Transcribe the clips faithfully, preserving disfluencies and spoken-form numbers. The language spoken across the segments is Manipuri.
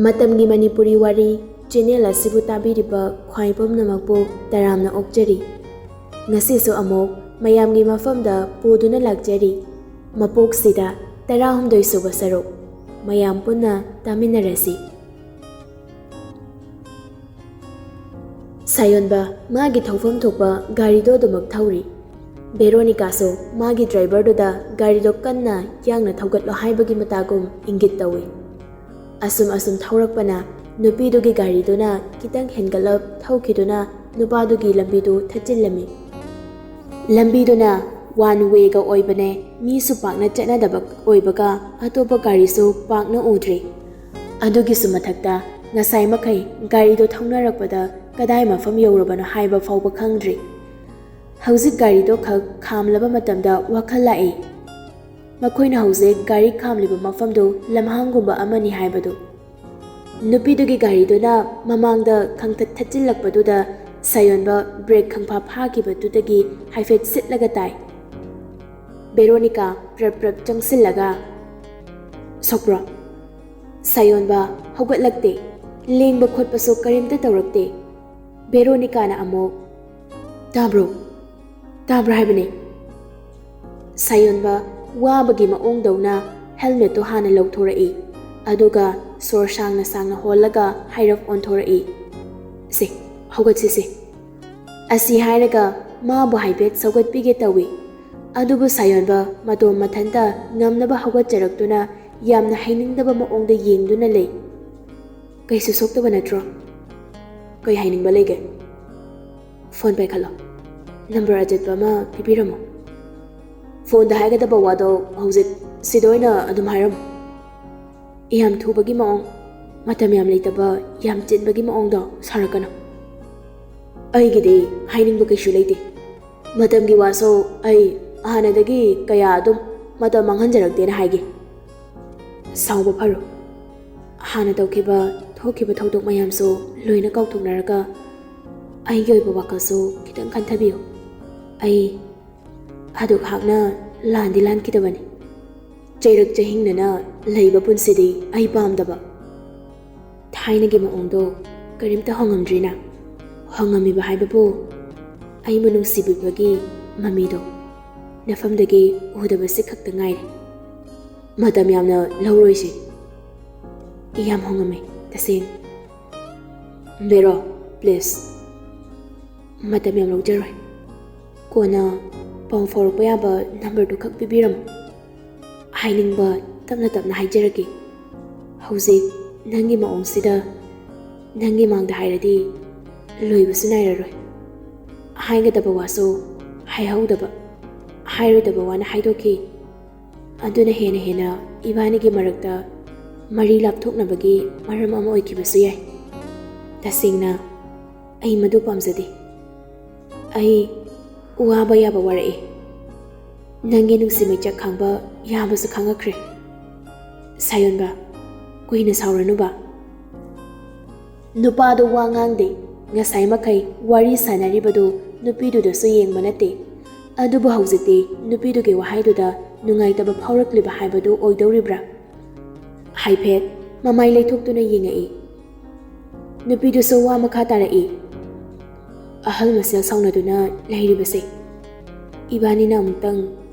ꯃꯇꯝꯒꯤ ꯃꯅꯤꯄꯨꯔꯤ ꯋꯥꯔꯤ ꯆꯦꯅꯦꯜ ꯑꯁꯤꯕꯨ ꯇꯥꯕꯤꯔꯤꯕ ꯈ꯭ꯋꯥꯏ ꯄꯨꯝꯅꯃꯛꯄꯨ ꯇꯔꯥꯝꯅ ꯑꯣꯛꯆꯔꯤ꯫ ꯉꯁꯤꯁꯨ ꯑꯃꯨꯛ ꯃꯌꯥꯝꯒꯤ ꯃꯐꯝꯗ ꯄꯨꯗꯨꯅ ꯂꯥꯛꯆꯔꯤ꯫ ꯃꯄꯣꯛꯁꯤꯗ ꯇꯔꯥꯍꯨꯝꯗꯣꯏ ꯁꯨꯕ ꯁꯔꯨꯛ꯫ ꯃꯌꯥꯝ ꯄꯨꯟꯅ ꯇꯥꯃꯤꯟꯅꯔꯁꯤ꯫ ꯁꯥꯌꯣꯟꯕ ꯃꯥꯒꯤ ꯊꯧꯐꯝ ꯊꯣꯛꯄ ꯒꯥꯔꯤꯗꯣ ꯑꯗꯨꯃꯛ ꯊꯧꯔꯤ꯫ ꯚꯦꯔꯣꯅꯤꯀꯥꯁꯨ ꯃꯥꯒꯤ ꯗ꯭ꯔꯥꯏꯚꯔꯗꯨꯗ ꯒꯥꯔꯤꯗꯣ ꯀꯟꯅ ꯌꯥꯡꯅ ꯊꯧꯒꯠꯂꯣ ꯍꯥꯏꯕꯒꯤ ꯃꯇꯥꯒꯨꯝ ꯏꯪꯒꯤꯠ ꯇꯧꯏ꯫ ꯑꯁꯨꯝ ꯑꯁꯨꯝ ꯊꯧꯔꯛꯄꯅ ꯅꯨꯄꯤꯗꯨꯒꯤ ꯒꯥꯔꯤꯗꯨꯅ ꯈꯤꯇꯪ ꯍꯦꯟꯒꯠꯂꯞ ꯊꯧꯈꯤꯗꯨꯅ ꯅꯨꯄꯥꯗꯨꯒꯤ ꯂꯝꯕꯤꯗꯨ ꯊꯠꯆꯤꯜꯂꯝꯃꯤ꯫ ꯂꯝꯕꯤꯗꯨꯅ ꯋꯥꯟ ꯋꯦꯒ ꯑꯣꯏꯕꯅꯦ, ꯃꯤꯁꯨ ꯄꯥꯛꯅ ꯆꯠꯅꯗꯕ ꯑꯣꯏꯕꯒ ꯑꯇꯣꯞꯄ ꯒꯥꯔꯤꯁꯨ ꯄꯥꯛꯅ ꯎꯗ꯭ꯔꯤ꯫ ꯑꯗꯨꯒꯤꯁꯨ ꯃꯊꯛꯇ ꯉꯁꯥꯏ ꯃꯈꯩ ꯒꯥꯔꯤꯗꯣ ꯊꯧꯅꯔꯛꯄꯗ ꯀꯗꯥꯏ ꯃꯐꯝ ꯌꯧꯔꯕꯅꯣ ꯍꯥꯏꯕ ꯐꯥꯎꯕ ꯈꯪꯗ꯭ꯔꯤ꯫ ꯍꯧꯖꯤꯛ ꯒꯥꯔꯤꯗꯣ ꯈꯛ ꯈꯥꯝꯂꯕ ꯃꯇꯝꯗ ꯋꯥꯈꯜ ꯂꯥꯛꯏ꯫ ꯃꯈꯣꯏꯅ ꯍꯧꯖꯤꯛ ꯒꯥꯔꯤ ꯈꯥꯝꯂꯤꯕ ꯃꯐꯝꯗꯨ ꯂꯝꯍꯥꯡꯒꯨꯝꯕ ꯑꯃꯅꯤ ꯍꯥꯏꯕꯗꯨ꯫ ꯅꯨꯄꯤꯗꯨꯒꯤ ꯒꯥꯔꯤꯗꯨꯅ ꯃꯃꯥꯡꯗ ꯈꯪꯊꯠ ꯊꯠꯆꯤꯜꯂꯛꯄꯗꯨꯗ ꯁꯥꯌꯣꯟꯕ ꯕ꯭ꯔꯦꯛ ꯈꯪꯐꯥ ꯐꯥꯈꯤꯕꯗꯨꯗꯒꯤ ꯍꯥꯏꯐꯦꯠ ꯁꯤꯠꯂꯒ ꯇꯥꯏ꯫ ꯚꯦꯔꯣꯅꯤꯀꯥ ꯄ꯭ꯔꯞ ꯄ꯭ꯔꯞ ꯆꯪꯁꯤꯜꯂꯒ, "ꯁꯣꯛꯄ꯭ꯔꯣ?" ꯁꯥꯌꯣꯟꯕ ꯍꯧꯒꯠꯂꯛꯇꯦ꯫ ꯂꯦꯡꯕ ꯈꯣꯠꯄꯁꯨ ꯀꯔꯤꯝꯇ ꯇꯧꯔꯛꯇꯦ꯫ ꯚꯦꯔꯣꯅꯤꯀꯥꯅ ꯑꯃꯨꯛ, "ꯇꯥꯕ꯭ꯔꯣ? ꯇꯥꯕ꯭ꯔꯣ ꯍꯥꯏꯕꯅꯦ?" ꯁꯥꯌꯣꯟꯕ ꯋꯥꯕꯒꯤ ꯃꯑꯣꯡꯗꯧꯅ ꯍꯦꯜꯃꯦꯠꯇꯨ ꯍꯥꯟꯅ ꯂꯧꯊꯣꯔꯛꯏ, ꯑꯗꯨꯒ ꯁꯣꯔ ꯁꯥꯡꯅ ꯁꯥꯡꯅ ꯍꯣꯜꯂꯒ ꯍꯥꯏꯔꯞ ꯑꯣꯟꯊꯣꯔꯛꯏ꯫ "ꯁꯦ, ꯍꯧꯒꯠꯁꯤꯁꯦ꯫" ꯑꯁꯤ ꯍꯥꯏꯔꯒ ꯃꯥꯕꯨ ꯍꯥꯏꯐꯦꯠ ꯁꯧꯒꯠꯄꯤꯒꯦ ꯇꯧꯏ, ꯑꯗꯨꯕꯨ ꯁꯥꯌꯣꯟꯕ ꯃꯇꯣꯝ ꯃꯊꯟꯇ ꯉꯝꯅꯕ ꯍꯧꯒꯠꯆꯔꯛꯇꯨꯅ ꯌꯥꯝꯅ ꯍꯩꯅꯤꯡꯗꯕ ꯃꯑꯣꯡꯗ ꯌꯦꯡꯗꯨꯅ ꯂꯩ꯫ "ꯀꯩꯁꯨ ꯁꯣꯛꯇꯕ ꯅꯠꯇ꯭ꯔꯣ? ꯀꯩ ꯍꯥꯏꯅꯤꯡꯕ ꯂꯩꯒꯦ? ꯐꯣꯟ ꯄꯥꯏꯈꯠꯂꯣ꯫ ꯅꯝꯕꯔ ꯑꯆꯠꯄ ꯑꯃ ꯄꯤꯕꯤꯔꯝꯃꯣ꯫ ꯐꯣꯟꯗ ꯍꯥꯏꯒꯗꯕ ꯋꯥꯗꯣ ꯍꯧꯖꯤꯛ ꯁꯤꯗ ꯑꯣꯏꯅ ꯑꯗꯨꯝ ꯍꯥꯏꯔꯝꯃꯣ꯫" ꯌꯥꯝ ꯊꯨꯕꯒꯤ ꯃꯑꯣꯡ, ꯃꯇꯝ ꯌꯥꯝ ꯂꯩꯇꯕ, ꯌꯥꯝ ꯆꯤꯟꯕꯒꯤ ꯃꯑꯣꯡꯗꯣ ꯁꯥꯔꯛꯀꯅꯨ꯫ "ꯑꯩꯒꯤꯗꯤ ꯍꯥꯏꯅꯤꯡꯕ ꯀꯩꯁꯨ ꯂꯩꯇꯦ꯫ ꯃꯇꯝꯒꯤ ꯋꯥꯁꯨ ꯑꯩ ꯍꯥꯟꯅꯗꯒꯤ ꯀꯌꯥ ꯑꯗꯨꯝ ꯃꯇꯝ ꯃꯥꯡꯍꯟꯖꯔꯛꯇꯦꯅ ꯍꯥꯏꯒꯦ꯫" "ꯁꯥꯎꯕ ꯐꯔꯣ꯫ ꯍꯥꯟꯅ ꯇꯧꯈꯤꯕ, ꯊꯣꯛꯈꯤꯕ ꯊꯧꯗꯣꯛ ꯃꯌꯥꯝꯁꯨ ꯂꯣꯏꯅ ꯀꯥꯎꯊꯣꯛꯅꯔꯒ ꯑꯩꯒꯤ ꯑꯣꯏꯕ ꯋꯥꯈꯜꯁꯨ ꯈꯤꯇꯪ ꯈꯟꯊꯕꯤꯌꯨ꯫ ꯑꯩ ꯑꯗꯨꯛ ꯍꯥꯛꯅ ꯂꯥꯟꯗꯤ ꯂꯥꯟꯈꯤꯗꯕꯅꯤ꯫ ꯆꯩꯔꯛ ꯆꯍꯤꯡꯅꯅ ꯂꯩꯕ ꯄꯨꯟꯁꯤꯗꯤ ꯑꯩ ꯄꯥꯝꯗꯕ꯫ ꯊꯥꯏꯅꯒꯤ ꯃꯑꯣꯡꯗꯣ ꯀꯔꯤꯝꯇ ꯍꯣꯡꯉꯝꯗ꯭ꯔꯤꯅ? ꯍꯣꯡꯉꯝꯃꯤꯕ ꯍꯥꯏꯕꯕꯨ ꯑꯩꯕꯨ ꯅꯨꯡꯁꯤꯕꯤꯕꯒꯤ ꯃꯃꯤꯗꯣ ꯅꯐꯝꯗꯒꯤ ꯎꯗꯕꯁꯤ ꯈꯛꯇ ꯉꯥꯏꯔꯦ꯫ ꯃꯇꯝ ꯌꯥꯝꯅ ꯂꯧꯔꯣꯏꯁꯦ꯫ ꯌꯥꯝ ꯍꯣꯡꯉꯝꯃꯦ ꯇꯁꯦꯡ꯫ ꯕꯦꯔꯣ, please꯫ ꯃꯇꯝ ꯌꯥꯝ ꯂꯧꯖꯔꯣꯏ꯫ ꯀꯣꯟꯅ ꯄꯥꯎ ꯐꯥꯎꯔꯛꯄ ꯌꯥꯕ ꯅꯝꯕꯔꯗꯨ ꯈꯛ ꯄꯤꯕꯤꯔꯝꯃꯨ꯫ ꯍꯥꯏꯅꯤꯡꯕ ꯇꯞꯅ ꯇꯞꯅ ꯍꯥꯏꯖꯔꯒꯦ꯫ ꯍꯧꯖꯤꯛ ꯅꯪꯒꯤ ꯃꯑꯣꯡꯁꯤꯗ ꯅꯪꯒꯤ ꯃꯥꯡꯗ ꯍꯥꯏꯔꯗꯤ ꯂꯣꯏꯕꯁꯨ ꯅꯥꯏꯔꯔꯣꯏ꯫ ꯍꯥꯏꯒꯗꯕ ꯋꯥꯁꯨ ꯍꯥꯏꯍꯧꯗꯕ, ꯍꯥꯏꯔꯣꯏꯗꯕ ꯋꯥꯅ ꯍꯥꯏꯗꯣꯛꯈꯤ꯫ ꯑꯗꯨꯅ ꯍꯦꯟꯅ ꯍꯦꯟꯅ ꯏꯕꯥꯅꯤꯒꯤ ꯃꯔꯛꯇ ꯃꯔꯤ ꯂꯥꯞꯊꯣꯛꯅꯕꯒꯤ ꯃꯔꯝ ꯑꯃ ꯑꯣꯏꯈꯤꯕꯁꯨ ꯌꯥꯏ꯫ ꯇꯁꯦꯡꯅ ꯑꯩ ꯃꯗꯨ ꯄꯥꯝꯖꯗꯦ꯫ ꯑꯩ ꯋꯥꯕ ꯌꯥꯕ ꯋꯥꯔꯛꯏ꯫ ꯅꯪꯒꯤ ꯅꯨꯡꯁꯤ ꯃꯩꯆꯥꯛ ꯈꯥꯡꯕ ꯌꯥꯕꯁꯨ ꯈꯪꯉꯛꯈ꯭ꯔꯦ꯫ ꯁꯥꯌꯣꯟꯕ, ꯀꯨꯏꯅ ꯁꯥꯎꯔꯅꯨꯕ꯫ ꯅꯨꯄꯥꯗꯣ ꯋꯥ ꯉꯥꯡꯗꯦ꯫ ꯉꯁꯥꯏ ꯃꯈꯩ ꯋꯥꯔꯤ ꯁꯥꯟꯅꯔꯤꯕꯗꯨ ꯅꯨꯄꯤꯗꯨꯗꯁꯨ ꯌꯦꯡꯕ ꯅꯠꯇꯦ꯫ ꯑꯗꯨꯕꯨ ꯍꯧꯖꯤꯛꯇꯤ ꯅꯨꯄꯤꯗꯨꯒꯤ ꯋꯥꯍꯩꯗꯨꯗ ꯅꯨꯡꯉꯥꯏꯇꯕ ꯐꯥꯎꯔꯛꯂꯤꯕ ꯍꯥꯏꯕꯗꯨ ꯑꯣꯏꯗꯧꯔꯤꯕ꯭ꯔꯥ? ꯍꯥꯏꯐꯦꯠ ꯃꯃꯥꯏ ꯂꯩꯊꯣꯛꯇꯨꯅ ꯌꯦꯡꯉꯛꯏ꯫ ꯅꯨꯄꯤꯗꯨꯁꯨ ꯋꯥ ꯃꯈꯥ ꯇꯥꯔꯛꯏ꯫ ꯑꯍꯜ ꯃꯁꯦꯜ ꯁꯥꯎꯅꯗꯨꯅ ꯂꯩꯔꯤꯕꯁꯦ ꯏꯕꯥꯅꯤꯅ ꯑꯃꯨꯛꯇꯪ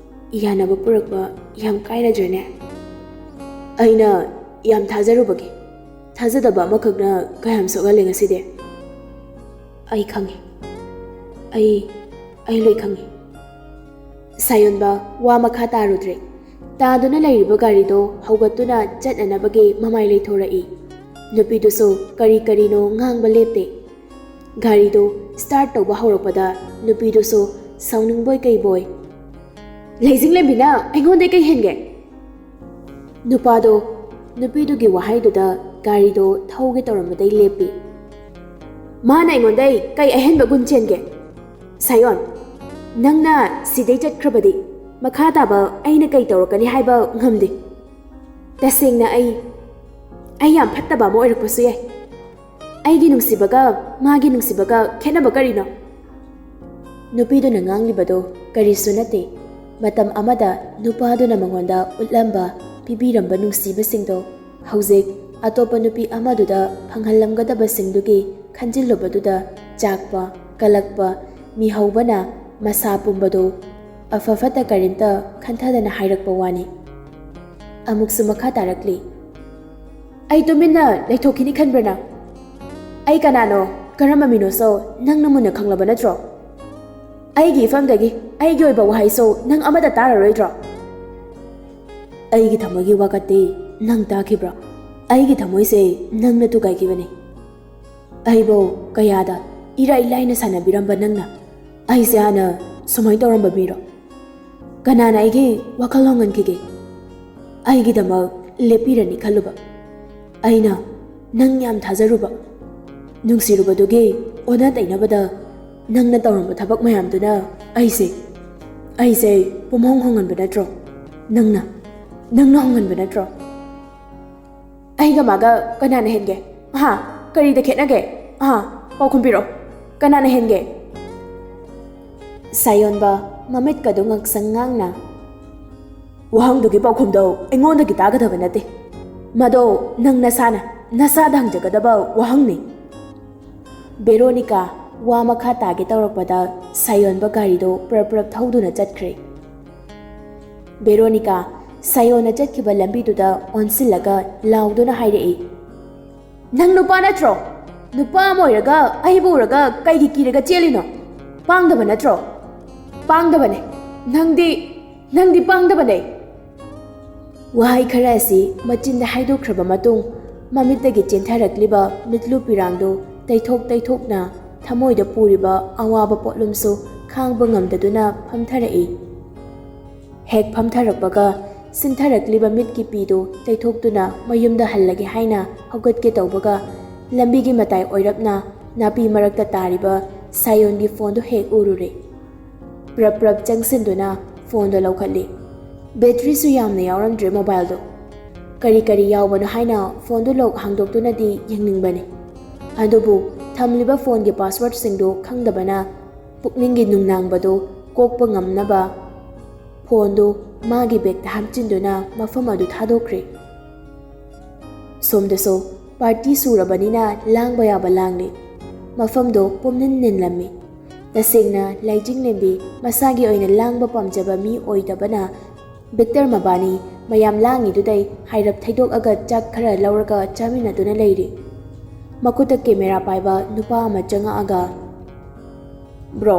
ꯌꯥꯅꯕ ꯄꯨꯔꯛꯄ ꯌꯥꯝ ꯀꯥꯏꯔꯗ꯭ꯔꯅꯦ? ꯑꯩꯅ ꯌꯥꯝ ꯊꯥꯖꯔꯨꯕꯒꯤ ꯊꯥꯖꯗꯕ ꯑꯃꯈꯛꯅ ꯀꯌꯥꯝ ꯁꯣꯛꯍꯜꯂꯦ ꯉꯁꯤꯗꯤ꯫ ꯑꯩ ꯈꯪꯉꯤ꯫ ꯑꯩ, ꯑꯩ ꯂꯣꯏ ꯈꯪꯉꯤ꯫ ꯁꯥꯌꯣꯟꯕ ꯋꯥ ꯃꯈꯥ ꯇꯥꯔꯨꯗ꯭ꯔꯦ꯫ ꯇꯥꯗꯨꯅ ꯂꯩꯔꯤꯕ ꯒꯥꯔꯤꯗꯣ ꯍꯧꯒꯠꯇꯨꯅ ꯆꯠꯅꯅꯕꯒꯤ ꯃꯃꯥꯏ ꯂꯩꯊꯣꯔꯛꯏ꯫ ꯅꯨꯄꯤꯗꯨꯁꯨ ꯀꯔꯤ ꯀꯔꯤꯅꯣ ꯉꯥꯡꯕ ꯂꯦꯞꯇꯦ꯫ ꯒꯥꯔꯤꯗꯨ start ꯇꯧꯕ ꯍꯧꯔꯛꯄꯗ ꯅꯨꯄꯤꯗꯨꯁꯨ ꯁꯥꯎꯅꯤꯡꯕꯣꯏ ꯀꯩꯕꯣꯏ, "ꯂꯩꯖꯤꯡꯂꯦꯝꯕꯤꯅ ꯑꯩꯉꯣꯟꯗ ꯀꯩ ꯍꯦꯟꯒꯦ?" ꯅꯨꯄꯥꯗꯣ ꯅꯨꯄꯤꯗꯨꯒꯤ ꯋꯥꯍꯩꯗꯨꯗ ꯒꯥꯔꯤꯗꯣ ꯊꯧꯒꯦ ꯇꯧꯔꯝꯕꯗꯩ ꯂꯦꯞꯄꯤ꯫ "ꯃꯥꯅ ꯑꯩꯉꯣꯟꯗꯩ ꯀꯩ ꯑꯍꯦꯟꯕ ꯒꯨꯟ ꯆꯦꯟꯒꯦ? ꯁꯥꯌꯣꯟ, ꯅꯪꯅ ꯁꯤꯗꯩ ꯆꯠꯈ꯭ꯔꯕꯗꯤ ꯃꯈꯥ ꯇꯥꯕ ꯑꯩꯅ ꯀꯩ ꯇꯧꯔꯛꯀꯅꯤ ꯍꯥꯏꯕ ꯉꯝꯗꯦ꯫ ꯇꯁꯦꯡꯅ ꯑꯩ, ꯑꯩ ꯌꯥꯝ ꯐꯠꯇꯕ ꯑꯃ ꯑꯣꯏꯔꯛꯄꯁꯨ ꯌꯥꯏ꯫ ꯑꯩꯒꯤ ꯅꯨꯡꯁꯤꯕꯒ ꯃꯥꯒꯤ ꯅꯨꯡꯁꯤꯕꯒ ꯈꯦꯠꯅꯕ ꯀꯔꯤꯅꯣ?" ꯅꯨꯄꯤꯗꯨꯅ ꯉꯥꯡꯂꯤꯕꯗꯣ ꯀꯔꯤꯁꯨ ꯅꯠꯇꯦ꯫ ꯃꯇꯝ ꯑꯃꯗ ꯅꯨꯄꯥꯗꯨꯅ ꯃꯉꯣꯟꯗ ꯎꯠꯂꯝꯕ, ꯄꯤꯕꯤꯔꯝꯕ ꯅꯨꯡꯁꯤꯕꯁꯤꯡꯗꯣ ꯍꯧꯖꯤꯛ ꯑꯇꯣꯞꯄ ꯅꯨꯄꯤ ꯑꯃꯗꯨꯗ ꯐꯪꯍꯜꯂꯝꯒꯗꯕꯁꯤꯡꯗꯨꯒꯤ ꯈꯟꯖꯤꯜꯂꯨꯕꯗꯨꯗ ꯆꯥꯛꯄ, ꯀꯂꯛꯄ, ꯃꯤꯍꯧꯕꯅ ꯃꯁꯥ ꯄꯨꯝꯕꯗꯨ ꯑꯐ ꯐꯠꯇ ꯀꯔꯤꯝꯇ ꯈꯟꯊꯗꯅ ꯍꯥꯏꯔꯛꯄ ꯋꯥꯅꯤ꯫ ꯑꯃꯨꯛꯁꯨ ꯃꯈꯥ ꯇꯥꯔꯛꯂꯤ, "ꯑꯩ ꯇꯨꯃꯤꯟꯅ ꯂꯩꯊꯣꯛꯈꯤꯅꯤ ꯈꯟꯕ꯭ꯔ ꯅꯪ? ꯑꯩ ꯀꯅꯥꯅꯣ, ꯀꯔꯝꯕ ꯃꯤꯅꯣꯁꯨ ꯅꯪꯅ ꯃꯨꯟꯅ ꯈꯪꯂꯕ ꯅꯠꯇ꯭ꯔꯣ? ꯑꯩꯒꯤ ꯏꯐꯝꯗꯒꯤ ꯑꯩꯒꯤ ꯑꯣꯏꯕ ꯋꯥꯍꯩꯁꯨ ꯅꯪ ꯑꯃꯠꯇ ꯇꯥꯔꯔꯣꯏꯗ꯭ꯔꯣ?" "ꯑꯩꯒꯤ ꯊꯃꯣꯏꯒꯤ ꯋꯥꯀꯠꯇꯤ ꯅꯪ ꯇꯥꯈꯤꯕ꯭ꯔꯣ? ꯑꯩꯒꯤ ꯊꯃꯣꯏꯁꯦ ꯅꯪꯅ ꯊꯨꯒꯥꯏꯈꯤꯕꯅꯤ꯫ ꯑꯩꯕꯨ ꯀꯌꯥꯗ ꯏꯔꯥꯏ ꯂꯥꯏꯅ ꯁꯥꯟꯅꯕꯤꯔꯝꯕ ꯅꯪꯅ ꯑꯩꯁꯦ ꯍꯥꯟꯅ ꯁꯨꯃꯥꯏꯅ ꯇꯧꯔꯝꯕ ꯃꯤꯔꯣ? ꯀꯅꯥꯅ ꯑꯩꯒꯤ ꯋꯥꯈꯜ ꯍꯣꯡꯍꯟꯈꯤꯒꯦ? ꯑꯩꯒꯤꯗꯃꯛ ꯂꯦꯞꯄꯤꯔꯅꯤ ꯈꯜꯂꯨꯕ, ꯑꯩꯅ ꯅꯪ ꯌꯥꯝ ꯊꯥꯖꯔꯨꯕ, ꯅꯨꯡꯁꯤꯔꯨꯕꯗꯨꯒꯤ ꯑꯣꯟꯅ ꯇꯩꯅꯕꯗ ꯅꯪꯅ ꯇꯧꯔꯝꯕ ꯊꯕꯛ ꯃꯌꯥꯝꯗꯨꯅ ꯑꯩꯁꯦ, ꯑꯩꯁꯦ ꯄꯨꯝꯍꯣꯡ ꯍꯣꯡꯍꯟꯕ ꯅꯠꯇ꯭ꯔꯣ? ꯅꯪꯅ, ꯅꯪꯅ ꯍꯣꯡꯍꯟꯕ ꯅꯠꯇ꯭ꯔꯣ?" "ꯑꯩꯒ ꯃꯥꯒ ꯀꯅꯥꯅ ꯍꯦꯟꯒꯦ? ꯑꯍꯥ, ꯀꯔꯤꯗ ꯈꯦꯠꯅꯒꯦ? ꯑꯍꯥ, ꯄꯥꯎꯈꯨꯝ ꯄꯤꯔꯛꯑꯣ, ꯀꯅꯥꯅ ꯍꯦꯟꯒꯦ?" ꯁꯥꯌꯣꯟꯕ ꯃꯃꯤꯠꯀꯗꯨ ꯉꯥꯡꯁꯪ ꯉꯥꯡꯅ, "ꯋꯥꯍꯪꯗꯨꯒꯤ ꯄꯥꯎꯈꯨꯝꯗꯣ ꯑꯩꯉꯣꯟꯗꯒꯤ ꯇꯥꯒꯗꯕ ꯅꯠꯇꯦ꯫ ꯃꯗꯣ ꯅꯪ ꯅꯁꯥꯅ ꯅꯁꯥꯗ ꯍꯪꯖꯒꯗꯕ ꯋꯥꯍꯪꯅꯤ꯫" ꯕꯦꯔꯣꯅꯤꯀꯥ ꯋꯥ ꯃꯈꯥ ꯇꯥꯒꯦ ꯇꯧꯔꯛꯄꯗ ꯁꯥꯌꯣꯟꯕ ꯒꯥꯔꯤꯗꯣ ꯄ꯭ꯔꯞ ꯄ꯭ꯔꯞ ꯊꯧꯗꯨꯅ ꯆꯠꯈ꯭ꯔꯦ꯫ ꯕꯦꯔꯣꯅꯤꯀꯥ ꯁꯥꯌꯣꯟꯅ ꯆꯠꯈꯤꯕ ꯂꯝꯕꯤꯗꯨꯗ ꯑꯣꯟꯁꯤꯜꯂꯒ ꯂꯥꯎꯗꯨꯅ ꯍꯥꯏꯔꯛꯏ, "ꯅꯪ ꯅꯨꯄꯥ ꯅꯠꯇ꯭ꯔꯣ? ꯅꯨꯄꯥ ꯑꯃ ꯑꯣꯏꯔꯒ ꯑꯩꯕꯨ ꯎꯔꯒ ꯀꯩꯒꯤ ꯀꯤꯔꯒ ꯆꯦꯜꯂꯤꯅꯣ? ꯄꯥꯡꯗꯕ ꯅꯠꯇ꯭ꯔꯣ? ꯄꯥꯡꯗꯕꯅꯦ꯫ ꯅꯪꯗꯤ, ꯅꯪꯗꯤ ꯄꯥꯡꯗꯕꯅꯦ꯫" ꯋꯥꯍꯩ ꯈꯔ ꯑꯁꯤ ꯃꯆꯤꯟꯗ ꯍꯥꯏꯗꯣꯛꯈ꯭ꯔꯕ ꯃꯇꯨꯡ, ꯃꯃꯤꯠꯇꯒꯤ ꯆꯦꯟꯊꯔꯛꯂꯤꯕ ꯃꯤꯠꯂꯨ ꯄꯤꯔꯥꯡꯗꯨ ꯇꯩꯊꯣꯛ ꯇꯩꯊꯣꯛꯅ ꯊꯃꯣꯏꯗ ꯄꯨꯔꯤꯕ ꯑꯋꯥꯕ ꯄꯣꯠꯂꯨꯝꯁꯨ ꯈꯥꯡꯕ ꯉꯝꯗꯗꯨꯅ ꯐꯝꯊꯔꯛꯏ꯫ ꯍꯦꯛ ꯐꯝꯊꯔꯛꯄꯒ, ꯁꯤꯟꯊꯔꯛꯂꯤꯕ ꯃꯤꯠꯀꯤ ꯄꯤꯗꯨ ꯇꯩꯊꯣꯛꯇꯨꯅ ꯃꯌꯨꯝꯗ ꯍꯜꯂꯒꯦ ꯍꯥꯏꯅ ꯍꯧꯒꯠꯀꯦ ꯇꯧꯕꯒ, ꯂꯝꯕꯤꯒꯤ ꯃꯇꯥꯏ ꯑꯣꯏꯔꯞꯅ ꯅꯥꯄꯤ ꯃꯔꯛꯇ ꯇꯥꯔꯤꯕ ꯁꯥꯌꯣꯟꯒꯤ ꯐꯣꯟꯗꯨ ꯍꯦꯛ ꯎꯔꯨꯔꯦ꯫ ꯄ꯭ꯔꯞ ꯄ꯭ꯔꯞ ꯆꯪꯁꯤꯟꯗꯨꯅ ꯐꯣꯟꯗꯣ ꯂꯧꯈꯠꯂꯤ꯫ ꯕꯦꯇ꯭ꯔꯤꯁꯨ ꯌꯥꯝꯅ ꯌꯥꯎꯔꯝꯗ꯭ꯔꯦ ꯃꯣꯕꯥꯏꯜꯗꯣ꯫ ꯀꯔꯤ ꯀꯔꯤ ꯌꯥꯎꯕꯅꯣ ꯍꯥꯏꯅ ꯐꯣꯟꯗꯨ ꯂꯣꯛ ꯍꯥꯡꯗꯣꯛꯇꯨꯅꯗꯤ ꯌꯦꯡꯅꯤꯡꯕꯅꯤ꯫ ꯑꯗꯨꯕꯨ ꯊꯝꯂꯤꯕ ꯐꯣꯟꯒꯤ ꯄꯥꯁꯋꯥꯔꯗꯁꯤꯡꯗꯨ ꯈꯪꯗꯕꯅ ꯄꯨꯛꯅꯤꯡꯒꯤ ꯅꯨꯡꯅꯥꯡꯕꯗꯨ ꯀꯣꯛꯄ ꯉꯝꯅꯕ ꯐꯣꯟꯗꯨ ꯃꯥꯒꯤ ꯕꯦꯒꯇ ꯍꯥꯞꯆꯤꯟꯗꯨꯅ ꯃꯐꯝ ꯑꯗꯨ ꯊꯥꯗꯣꯛꯈ꯭ꯔꯦ꯫ ꯁꯣꯝꯗꯁꯨ ꯄꯥꯔꯇꯤ ꯁꯨꯔꯕꯅꯤꯅ ꯂꯥꯡꯕ ꯌꯥꯕ ꯂꯥꯡꯂꯤ꯫ ꯃꯐꯝꯗꯣ ꯄꯨꯝꯅꯤꯟ ꯅꯤꯜꯂꯝꯃꯤ꯫ ꯇꯁꯦꯡꯅ ꯂꯩꯖꯤꯡꯂꯦꯝꯕꯤ ꯃꯁꯥꯒꯤ ꯑꯣꯏꯅ ꯂꯥꯡꯕ ꯄꯥꯝꯖꯕ ꯃꯤ ꯑꯣꯏꯗꯕꯅ ꯕꯤꯛꯇꯔ ꯃꯕꯥꯅꯤ ꯃꯌꯥꯝ ꯂꯥꯡꯉꯤꯗꯨꯗꯩ ꯍꯥꯏꯔꯞ ꯊꯩꯗꯣꯛꯑꯒ ꯆꯥꯛ ꯈꯔ ꯂꯧꯔꯒ ꯆꯥꯃꯤꯟꯅꯗꯨꯅ ꯂꯩꯔꯤ꯫ ꯃꯈꯨꯠꯇ ꯀꯦꯃꯦꯔꯥ ꯄꯥꯏꯕ ꯅꯨꯄꯥ ꯑꯃ ꯆꯪꯉꯛꯑꯒ, "ꯕ꯭ꯔꯣ,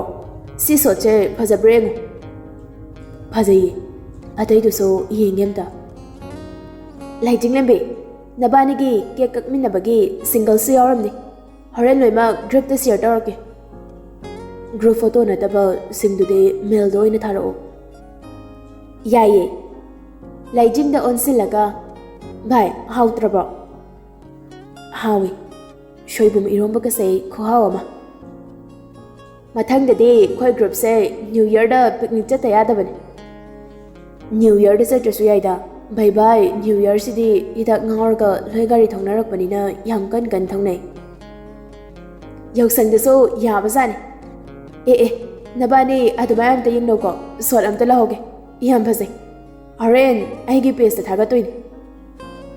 ꯁꯤ ꯁꯣꯠꯁꯦ ꯐꯖꯕ꯭ꯔꯥ ꯌꯦꯡꯉꯨ꯫" "ꯐꯖꯩꯌꯦ, ꯑꯇꯩꯗꯨꯁꯨ ꯌꯦꯡꯒꯦ ꯑꯝꯇ꯫" "ꯂꯩꯖꯤꯡꯂꯦꯝꯕꯤ, ꯅꯕꯥꯅꯤꯒꯤ ꯀꯦꯛ ꯀꯛꯃꯤꯟꯅꯕꯒꯤ ꯁꯤꯡꯒꯜꯁꯨ ꯌꯥꯎꯔꯝꯅꯤ꯫ ꯍꯣꯔꯦꯟ ꯂꯣꯏꯃꯛ ꯒ꯭ꯔꯨꯞꯇ ꯁꯤꯌꯔ ꯇꯧꯔꯛꯀꯦ꯫" "ꯒ꯭ꯔꯨꯞ ꯐꯣꯇꯣ ꯅꯠꯇꯕ ꯁꯤꯡꯗꯨꯗꯤ ꯃꯦꯜꯗ ꯑꯣꯏꯅ ꯊꯥꯔꯛꯑꯣ꯫" "ꯌꯥꯏꯌꯦ꯫" ꯂꯩꯖꯤꯡꯗ ꯑꯣꯟꯁꯤꯜꯂꯒ, "ꯚꯥꯏ, ꯍꯥꯎꯇ꯭ꯔꯕꯣ?" "ꯍꯥꯎꯏ꯫ ꯁꯣꯏꯕꯨꯝ ꯏꯔꯣꯝꯕꯒꯁꯦ ꯈꯨꯍꯥꯎ ꯑꯃ꯫" "ꯃꯊꯪꯗꯗꯤ ꯑꯩꯈꯣꯏ ꯒ꯭ꯔꯨꯞꯁꯦ ꯅ꯭ꯌꯨ ꯌꯔꯗ ꯄꯤꯛꯅꯤꯛ ꯆꯠꯇ ꯌꯥꯗꯕꯅꯤ꯫" "ꯅ꯭ꯌꯨ ꯌꯔꯗ ꯆꯠꯇ꯭ꯔꯁꯨ ꯌꯥꯏꯗ꯫ ꯚꯩ ꯚꯥꯏ, ꯅ꯭ꯌꯨ ꯌꯔꯁꯤꯗꯤ ꯍꯤꯗꯥꯛ ꯉꯥꯎꯔꯒ ꯂꯣꯏ ꯒꯥꯔꯤ ꯊꯧꯅꯔꯛꯄꯅꯤꯅ ꯌꯥꯝ ꯀꯟ ꯀꯟ ꯊꯧꯅꯩ꯫" "ꯌꯥꯎꯁꯪꯗꯁꯨ ꯌꯥꯕꯖꯥꯠꯅꯤ꯫ ꯑꯦ ꯑꯦ, ꯅꯕꯥꯅꯤ ꯑꯗꯨꯃꯥꯏꯅ ꯑꯝꯇ ꯌꯦꯡꯅꯧꯀꯣ, ꯁꯣꯠ ꯑꯝꯇ ꯂꯧꯍꯧꯒꯦ꯫ ꯌꯥꯝ ꯐꯖꯩ꯫ ꯍꯣꯔꯦꯟ ꯑꯩꯒꯤ ꯄꯦꯖꯇ ꯊꯥꯒꯠꯇꯣꯏꯅꯤ꯫"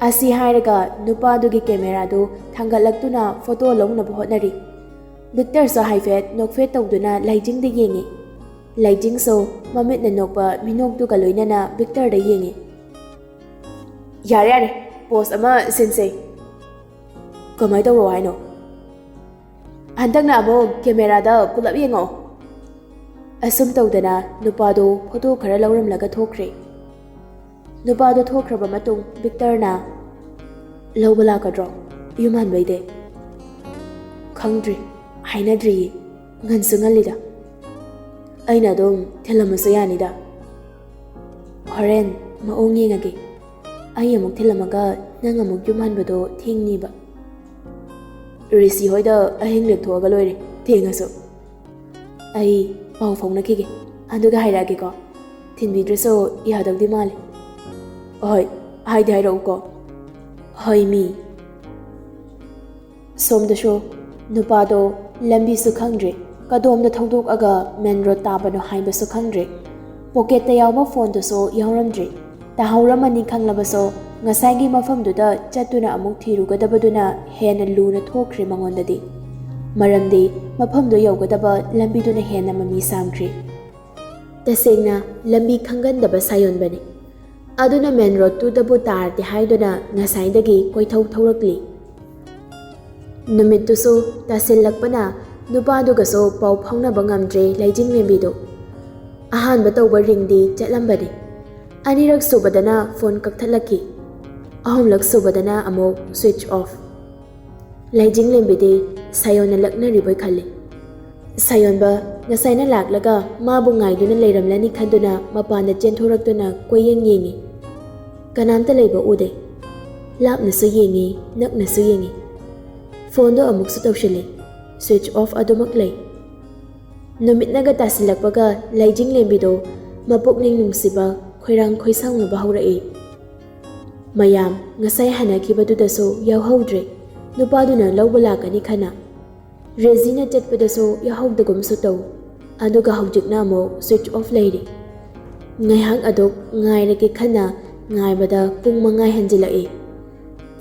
ꯑꯁꯤ ꯍꯥꯏꯔꯒ ꯅꯨꯄꯥꯗꯨꯒꯤ ꯀꯦꯃꯦꯔꯥꯗꯨ ꯊꯥꯡꯒꯠꯂꯛꯇꯨꯅ ꯐꯣꯇꯣ ꯂꯧꯅꯕ ꯍꯣꯠꯅꯔꯤ꯫ ꯕꯤꯛꯇꯔꯁꯨ ꯍꯥꯏꯐꯦꯠ ꯅꯣꯛꯐꯦꯠ ꯇꯧꯗꯨꯅ ꯂꯩꯖꯤꯡꯗ ꯌꯦꯡꯉꯤ꯫ ꯂꯩꯖꯤꯡꯁꯨ ꯃꯃꯤꯠꯅ ꯅꯣꯛꯄ ꯃꯤꯅꯣꯛꯇꯨꯒ ꯂꯣꯏꯅꯅ ꯕꯤꯛꯇꯔꯗ ꯌꯦꯡꯉꯤ꯫ "ꯌꯥꯔꯦ ꯌꯥꯔꯦ, ꯄꯣꯁ ꯑꯃ ꯁꯤꯟꯁꯦ꯫" "ꯀꯃꯥꯏ ꯇꯧꯔꯣ ꯍꯥꯏꯅꯣ?" "ꯍꯟꯗꯛꯅ ꯑꯃꯨꯛ ꯀꯦꯃꯦꯔꯥꯗ ꯄꯨꯂꯞ ꯌꯦꯡꯉꯛꯑꯣ꯫" ꯑꯁꯨꯝ ꯇꯧꯗꯅ ꯅꯨꯄꯥꯗꯣ ꯐꯣꯇꯣ ꯈꯔ ꯂꯧꯔꯝꯂꯒ ꯊꯣꯛꯈ꯭ꯔꯦ꯫ ꯅꯨꯄꯥꯗꯣ ꯊꯣꯛꯈ꯭ꯔꯕ ꯃꯇꯨꯡ ꯕꯤꯛꯇꯔꯅ, "ꯂꯧꯕ ꯂꯥꯛꯀꯗ꯭ꯔꯣ, ꯌꯨꯝ ꯍꯟꯕꯩꯗꯤ?" "ꯈꯪꯗ꯭ꯔꯤ, ꯍꯥꯏꯅꯗ꯭ꯔꯤꯌꯦ, ꯉꯟꯁꯨ ꯉꯜꯂꯤꯗ꯫ ꯑꯩꯅ ꯑꯗꯨꯝ ꯊꯤꯜꯂꯝꯃꯁꯨ ꯌꯥꯅꯤꯗ꯫" "ꯍꯣꯔꯦꯟ ꯃꯑꯣꯡ ꯌꯦꯡꯉꯒꯦ꯫ ꯑꯩ ꯑꯃꯨꯛ ꯊꯤꯜꯂꯝꯃꯒ ꯅꯪ ꯑꯃꯨꯛ ꯌꯨꯝ ꯍꯟꯕꯗꯣ ꯊꯦꯡꯅꯤꯕ꯫" "ꯔꯤꯁꯤ ꯍꯣꯏꯗ ꯑꯍꯤꯡ ꯂꯦꯛꯊꯣꯛꯑꯒ ꯂꯣꯏꯔꯦ, ꯊꯦꯡꯉꯁꯨ꯫ ꯑꯩ ꯄꯥꯎ ꯐꯥꯎꯅꯈꯤꯒꯦ, ꯑꯗꯨꯒ ꯍꯥꯏꯔꯛꯑꯒꯦꯀꯣ꯫ ꯊꯤꯟꯕꯤꯗ꯭ꯔꯁꯨ ꯌꯥꯗꯧꯗꯤ ꯃꯥꯜꯂꯦ꯫" "ꯍꯣꯏ, ꯍꯥꯏꯗꯤ ꯍꯥꯏꯔꯛꯎꯀꯣ꯫" "ꯍꯣꯏ ꯃꯤ꯫" ꯁꯣꯝꯗꯁꯨ ꯅꯨꯄꯥꯗꯣ ꯂꯝꯕꯤꯁꯨ ꯈꯪꯗ꯭ꯔꯦ, ꯀꯗꯣꯝꯗ ꯊꯧꯗꯣꯛꯑꯒ ꯃꯦꯟ ꯔꯣꯗ ꯇꯥꯕꯅꯣ ꯍꯥꯏꯕꯁꯨ ꯈꯪꯗ꯭ꯔꯦ꯫ ꯄꯣꯀꯦꯠꯇ ꯌꯥꯎꯕ ꯐꯣꯟꯗꯨꯁꯨ ꯌꯥꯎꯔꯝꯗ꯭ꯔꯦ꯫ ꯇꯥꯍꯧꯔꯝꯃꯅꯤ ꯈꯪꯂꯕꯁꯨ, ꯉꯁꯥꯏꯒꯤ ꯃꯐꯝꯗꯨꯗ ꯆꯠꯇꯨꯅ ꯑꯃꯨꯛ ꯊꯤꯔꯨꯒꯗꯕꯗꯨꯅ ꯍꯦꯟꯅ ꯂꯨꯅ ꯊꯣꯛꯈ꯭ꯔꯦ ꯃꯉꯣꯟꯗꯗꯤ꯫ ꯃꯔꯝꯗꯤ ꯃꯐꯝꯗꯨ ꯌꯧꯒꯗꯕ ꯂꯝꯕꯤꯗꯨꯅ ꯍꯦꯟꯅ ꯃꯃꯤ ꯁꯥꯝꯈ꯭ꯔꯦ꯫ ꯇꯁꯦꯡꯅ ꯂꯝꯕꯤ ꯈꯪꯒꯟꯗꯕ ꯁꯥꯌꯣꯟꯕꯅꯤ꯫ ꯑꯗꯨꯅ ꯃꯦꯟ ꯔꯣꯗꯇꯨꯗꯕꯨ ꯇꯥꯔꯗꯤ ꯍꯥꯏꯗꯨꯅ ꯉꯁꯥꯏꯗꯒꯤ ꯀꯣꯏꯊꯧ ꯊꯧꯔꯛꯂꯤ꯫ ꯅꯨꯃꯤꯠꯇꯨꯁꯨ ꯇꯥꯁꯤꯜꯂꯛꯄꯅ ꯅꯨꯄꯥꯗꯨꯒꯁꯨ ꯄꯥꯎ ꯐꯥꯎꯅꯕ ꯉꯝꯗ꯭ꯔꯦ ꯂꯩꯖꯤꯡꯂꯦꯝꯕꯤꯗꯨ꯫ ꯑꯍꯥꯟꯕ ꯇꯧꯕ ꯔꯤꯡꯗꯤ ꯆꯠꯂꯝꯕꯅꯤ꯫ ꯑꯅꯤꯔꯛ ꯁꯨꯕꯗꯅ ꯐꯣꯟ ꯀꯛꯊꯠꯂꯛꯈꯤ꯫ ꯑꯍꯨꯝꯂꯛ ꯁꯨꯕꯗꯅ ꯑꯃꯨꯛ ꯁ꯭ꯋꯤꯆ ꯑꯣꯐ꯫ ꯂꯩꯖꯤꯡꯂꯦꯝꯕꯤꯗꯤ ꯁꯥꯌꯣꯟꯅ ꯂꯛꯅꯔꯤꯕꯣꯏ ꯈꯜꯂꯤ꯫ ꯁꯥꯌꯣꯟꯕ ꯉꯁꯥꯏꯅ ꯂꯥꯛꯂꯒ ꯃꯥꯕꯨ ꯉꯥꯏꯗꯨꯅ ꯂꯩꯔꯝꯂꯅꯤ ꯈꯟꯗꯨꯅ ꯃꯄꯥꯟꯗ ꯆꯦꯟꯊꯣꯔꯛꯇꯨꯅ ꯀꯣꯏꯌꯦꯡ ꯌꯦꯡꯉꯤ꯫ ꯀꯅꯥꯝꯇ ꯂꯩꯕ ꯎꯗꯦ꯫ ꯂꯥꯞꯅꯁꯨ ꯌꯦꯡꯉꯤ, ꯅꯛꯅꯁꯨ ꯌꯦꯡꯉꯤ꯫ ꯐꯣꯟꯗꯣ ꯑꯃꯨꯛꯁꯨ ꯇꯧꯁꯤꯜꯂꯤ꯫ ꯁ꯭ꯋꯤꯆ ꯑꯣꯐ ꯑꯗꯨꯃꯛ ꯂꯩ꯫ ꯅꯨꯃꯤꯠꯅꯒ ꯇꯥꯁꯤꯜꯂꯛꯄꯒ ꯂꯩꯖꯤꯡꯂꯦꯝꯕꯤꯗꯣ ꯃꯄꯨꯛꯅꯤꯡ ꯅꯨꯡꯁꯤꯕ, ꯈꯣꯏꯔꯥꯡ ꯈꯣꯏꯁꯥꯎꯅꯕ ꯍꯧꯔꯛꯏ꯫ ꯃꯌꯥꯝ ꯉꯁꯥꯏ ꯍꯥꯏꯅꯈꯤꯕꯗꯨꯗꯁꯨ ꯌꯥꯎꯍꯧꯗ꯭ꯔꯦ꯫ ꯅꯨꯄꯥꯗꯨꯅ ꯂꯧꯕ ꯂꯥꯛꯀꯅꯤ ꯈꯟꯅ꯫ ꯔꯦꯖꯤꯅ ꯆꯠꯄꯗꯁꯨ ꯌꯥꯎꯍꯧꯗꯒꯨꯝꯁꯨ ꯇꯧ꯫ ꯑꯗꯨꯒ ꯍꯧꯖꯤꯛꯅ ꯑꯃꯨꯛ ꯁ꯭ꯋꯤꯆ ꯑꯣꯐ ꯂꯩꯔꯤ꯫ ꯉꯥꯏꯍꯥꯛ ꯑꯗꯨꯛ ꯉꯥꯏꯔꯒꯦ ꯈꯟꯅ ꯉꯥꯏꯕꯗ ꯄꯨꯡ ꯃꯉꯥ ꯍꯦꯟꯖꯤꯜꯂꯛꯏ꯫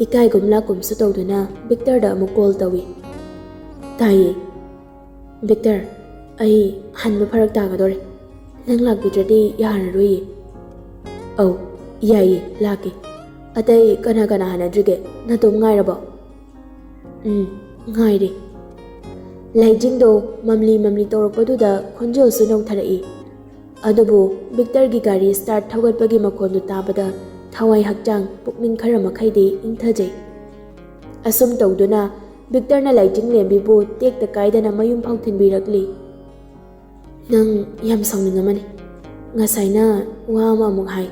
ꯏꯀꯥꯏꯒꯨꯝ ꯂꯥꯛꯀꯨꯝꯁꯨ ꯇꯧꯗꯨꯅ ꯚꯤꯛꯇꯔꯗ ꯑꯃꯨꯛ ꯀꯣꯜ ꯇꯧꯏ꯫ "ꯇꯥꯏꯌꯦ꯫ ꯚꯤꯛꯇꯔ, ꯑꯩ ꯍꯟꯕ ꯐꯔꯛ ꯇꯥꯒꯗꯧꯔꯦ꯫ ꯅꯪ ꯂꯥꯛꯄꯤꯗ꯭ꯔꯗꯤ ꯌꯥꯔꯔꯣꯏꯌꯦ꯫" "ꯑꯧ, ꯌꯥꯏꯌꯦ, ꯂꯥꯛꯀꯦ꯫ ꯑꯇꯩ ꯀꯅꯥ ꯀꯅꯥ ꯍꯥꯟꯅꯗ꯭ꯔꯤꯒꯦ? ꯅꯇꯣꯝ ꯉꯥꯏꯔꯕꯣ?" "ꯎꯝ, ꯉꯥꯏꯔꯤ꯫" ꯂꯩꯖꯤꯡꯗꯣ ꯃꯝꯂꯤ ꯃꯝꯂꯤ ꯇꯧꯔꯛꯄꯗꯨꯗ ꯈꯣꯟꯖꯦꯜꯁꯨ ꯅꯧꯊꯔꯛꯏ꯫ ꯑꯗꯨꯕꯨ ꯚꯤꯛꯇꯔꯒꯤ ꯒꯥꯔꯤ ꯁ꯭ꯇꯥꯔꯠ ꯊꯧꯒꯠꯄꯒꯤ ꯃꯈꯣꯟꯗꯨ ꯇꯥꯕꯗ ꯊꯋꯥꯏ ꯍꯛꯆꯥꯡ ꯄꯨꯛꯅꯤꯡ ꯈꯔ ꯃꯈꯩꯗꯤ ꯏꯪꯊꯖꯩ꯫ ꯑꯁꯨꯝ ꯇꯧꯗꯨꯅ ꯚꯤꯛꯇꯔꯅ ꯂꯩꯖꯤꯡꯂꯦꯝꯕꯤꯕꯨ ꯇꯦꯛꯇ ꯀꯥꯏꯗꯅ ꯃꯌꯨꯝ ꯐꯥꯎ ꯊꯤꯟꯕꯤꯔꯛꯂꯤ꯫ "ꯅꯪ ꯌꯥꯝ ꯁꯥꯎꯅꯤꯡꯉꯝꯃꯅꯤ꯫ ꯉꯁꯥꯏꯅ ꯋꯥ ꯑꯃ ꯑꯃꯨꯛ ꯍꯥꯏ,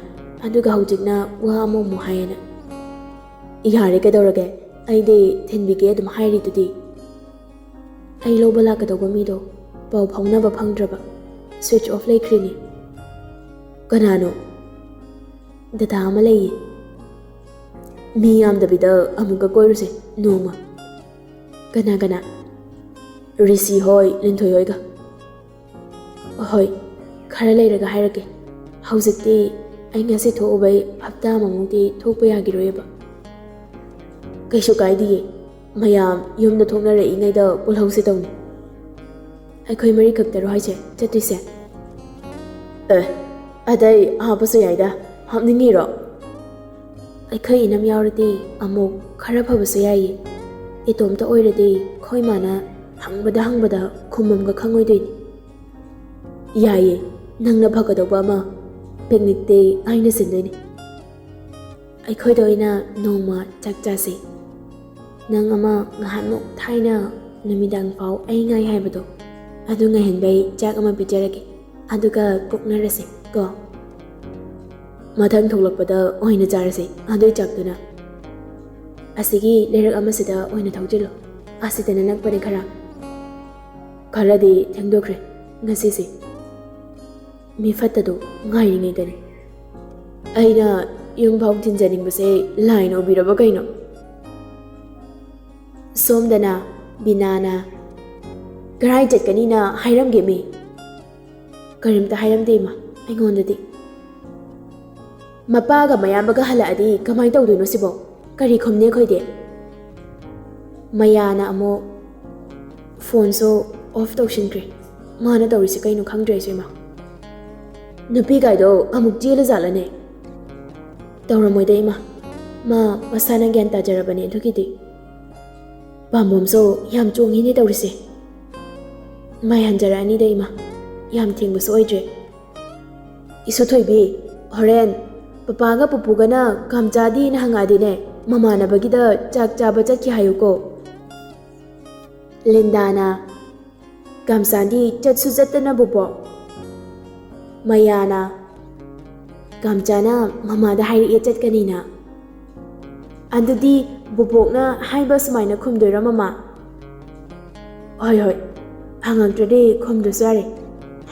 ꯑꯗꯨꯒ ꯍꯧꯖꯤꯛꯅ ꯋꯥ ꯑꯃꯃꯨꯛ ꯍꯥꯏꯌꯦꯅ꯫" "ꯌꯥꯔꯦ, ꯀꯩꯗꯧꯔꯒꯦ? ꯑꯩꯗꯤ ꯊꯤꯟꯕꯤꯒꯦ ꯑꯗꯨꯝ ꯍꯥꯏꯔꯤꯗꯨꯗꯤ꯫" "ꯑꯩ ꯂꯧꯕ ꯂꯥꯛꯀꯗꯧꯕ ꯃꯤꯗꯣ ꯄꯥꯎ ꯐꯥꯎꯅꯕ ꯐꯪꯗ꯭ꯔꯕ, ꯁ꯭ꯋꯤꯆ ꯑꯣꯐ ꯂꯩꯈ꯭ꯔꯤꯅꯤ꯫" "ꯀꯅꯥꯅꯣ?" "ꯗꯗꯥ ꯑꯃ ꯂꯩꯌꯦ꯫" "ꯃꯤ ꯌꯥꯝꯗꯕꯤꯗ ꯑꯃꯨꯛꯀ ꯀꯣꯏꯔꯨꯁꯦ ꯅꯣꯡꯃ꯫" "ꯀꯅꯥ ꯀꯅꯥ?" "ꯔꯤꯁꯤ ꯍꯣꯏ, ꯂꯤꯟꯊꯣꯏ ꯍꯣꯏꯒ꯫" "ꯍꯣꯏ, ꯈꯔ ꯂꯩꯔꯒ ꯍꯥꯏꯔꯛꯀꯦ꯫ ꯍꯧꯖꯤꯛꯇꯤ ꯑꯩ ꯉꯁꯤ ꯊꯣꯛꯎꯕꯩ ꯍꯞꯇꯥ ꯑꯃꯃꯨꯛꯇꯤ ꯊꯣꯛꯄ ꯌꯥꯈꯤꯔꯣꯏꯕ꯫ ꯀꯩꯁꯨ ꯀꯥꯏꯗꯤꯌꯦ, ꯃꯌꯥꯝ ꯌꯨꯝꯗ ꯊꯣꯛꯅꯔꯛꯏꯉꯩꯗ ꯄꯨꯜꯍꯧꯁꯦ ꯇꯧꯅꯤ꯫ ꯑꯩꯈꯣꯏ ꯃꯔꯤ ꯈꯛꯇꯔꯣ ꯍꯥꯏꯁꯦ ꯆꯠꯇꯣꯏꯁꯦ? ꯑꯦ, ꯑꯇꯩ ꯍꯥꯞꯄꯁꯨ ꯌꯥꯏꯗ, ꯍꯥꯞꯅꯤꯡꯉꯤꯔꯣ? ꯑꯩꯈꯣꯏ ꯏꯅꯝ ꯌꯥꯎꯔꯗꯤ ꯑꯃꯨꯛ ꯈꯔ ꯐꯕꯁꯨ ꯌꯥꯏꯌꯦ꯫ ꯏꯇꯣꯝꯇ ꯑꯣꯏꯔꯗꯤ ꯑꯩꯈꯣꯏ ꯃꯥꯅ ꯍꯪꯕꯗ ꯍꯪꯕꯗ ꯈꯨꯝꯕꯝꯒ ꯈꯪꯉꯣꯏꯗꯣꯏꯅꯤ꯫ ꯌꯥꯏꯌꯦ, ꯅꯪꯅ ꯐꯒꯗꯧꯕ ꯑꯃ, ꯄꯤꯛꯅꯤꯛꯇꯤ ꯑꯩꯅ ꯁꯤꯟꯗꯣꯏꯅꯤ꯫ ꯑꯩꯈꯣꯏꯗ ꯑꯣꯏꯅ ꯅꯣꯡꯃ ꯆꯥꯛ ꯆꯥꯁꯦ꯫ ꯅꯪ ꯑꯃ ꯉꯍꯥꯟꯃꯨꯛ ꯊꯥꯏꯅ ꯅꯨꯃꯤꯗꯥꯡ ꯐꯥꯎ ꯑꯩ ꯉꯥꯏ ꯍꯥꯏꯕꯗꯣ, ꯑꯗꯨ ꯉꯥꯏꯍꯟꯕꯩ ꯆꯥꯛ ꯑꯃ ꯄꯤꯖꯔꯒꯦ, ꯑꯗꯨꯒ ꯀꯣꯛꯅꯔꯁꯦ ꯀꯣ꯫ ꯃꯊꯪ ꯊꯣꯛꯂꯛꯄꯗ ꯑꯣꯏꯅ ꯆꯥꯔꯁꯦ ꯑꯗꯨꯏ ꯆꯥꯛꯇꯨꯅ꯫ ꯑꯁꯤꯒꯤ ꯂꯩꯔꯛ ꯑꯃꯁꯤꯗ ꯑꯣꯏꯅ ꯊꯧꯖꯤꯜꯂꯣ, ꯑꯁꯤꯗꯅ ꯅꯛꯄꯅꯦ ꯈꯔ꯫ ꯈꯔꯗꯤ ꯊꯦꯡꯗꯣꯛꯈ꯭ꯔꯦ ꯉꯁꯤꯁꯦ꯫ ꯃꯤ ꯐꯠꯇꯗꯣ ꯉꯥꯏꯔꯤꯉꯩꯗꯅꯦ꯫ ꯑꯩꯅ ꯌꯨꯝꯐꯥꯎ ꯊꯤꯟꯖꯅꯤꯡꯕꯁꯦ ꯂꯥꯏꯅ ꯎꯕꯤꯔꯕ ꯀꯩꯅꯣ? ꯁꯣꯝꯗꯅ ꯕꯤꯅꯥꯅ ꯀꯔꯥꯏ ꯆꯠꯀꯅꯤꯅ ꯍꯥꯏꯔꯝꯒꯦ ꯃꯤ? ꯀꯔꯤꯝꯇ ꯍꯥꯏꯔꯝꯗꯦ ꯏꯃꯥ ꯑꯩꯉꯣꯟꯗꯗꯤ꯫ ꯃꯄꯥꯒ ꯃꯌꯥꯝꯕꯒ ꯍꯜꯂꯛꯑꯗꯤ ꯀꯃꯥꯏꯅ ꯇꯧꯗꯣꯏꯅꯣ ꯁꯤꯕꯣ? ꯀꯔꯤ ꯈꯨꯝꯅꯤ ꯑꯩꯈꯣꯏꯗꯤ? ꯃꯌꯥꯅ ꯑꯃꯨꯛ ꯐꯣꯟꯁꯨ ꯑꯣꯐ ꯇꯧꯁꯤꯟꯈ꯭ꯔꯦ꯫ ꯃꯥꯅ ꯇꯧꯔꯤꯁꯦ ꯀꯩꯅꯣ ꯈꯪꯗ꯭ꯔꯦ ꯑꯩꯁꯨ ꯏꯃꯥ꯫ ꯅꯨꯄꯤꯒꯥꯏꯗꯣ ꯑꯃꯨꯛ ꯆꯦꯜꯂꯖꯥꯠꯂꯅꯦ? ꯇꯧꯔꯝꯃꯣꯏꯗ ꯏꯃꯥ, ꯃꯥ ꯃꯁꯥꯅ ꯒ꯭ꯌꯥꯟ ꯇꯥꯖꯔꯕꯅꯦ ꯑꯗꯨꯒꯤꯗꯤ꯫ ꯄꯥꯝꯕꯣꯝꯁꯨ ꯌꯥꯝ ꯆꯣꯡꯉꯤꯅꯦ ꯇꯧꯔꯤꯁꯦ꯫ ꯃꯥꯏ ꯍꯟꯖꯔꯛꯑꯅꯤꯗ ꯏꯃꯥ, ꯌꯥꯝ ꯊꯦꯡꯕꯁꯨ ꯑꯣꯏꯗ꯭ꯔꯦ꯫ ꯏꯁꯨ ꯊꯣꯏꯕꯤ, ꯍꯣꯔꯦꯟ ꯄꯄꯥꯒ ꯄꯨꯄꯨꯒꯅ ꯀꯥꯝꯆꯥꯗꯤꯅ ꯍꯪꯉꯛꯑꯗꯤꯅꯦ, ꯃꯃꯥꯟꯅꯕꯒꯤꯗ ꯆꯥꯛ ꯆꯥꯕ ꯆꯠꯈꯤ ꯍꯥꯏꯌꯨꯀꯣ꯫ ꯂꯤꯟꯗꯥꯅ, ꯀꯥꯝꯆꯥꯗꯤ ꯆꯠꯁꯨ ꯆꯠꯇꯅ ꯕꯨꯕꯣꯛ꯫ ꯃꯌꯥꯅ, ꯀꯥꯝꯆꯥꯅ ꯃꯃꯥꯗ ꯍꯥꯏꯔꯛꯑꯦ ꯆꯠꯀꯅꯤꯅ꯫ ꯑꯗꯨꯗꯤ ꯕꯨꯕꯣꯛꯅ ꯍꯥꯏꯕ ꯁꯨꯃꯥꯏꯅ ꯈꯨꯝꯗꯣꯏꯔꯣ ꯃꯃꯥ? ꯍꯣꯏ ꯍꯣꯏ, ꯍꯪꯉꯛꯇ꯭ꯔꯗꯤ ꯈꯨꯝꯗ꯭ꯔꯁꯨ ꯌꯥꯔꯦ꯫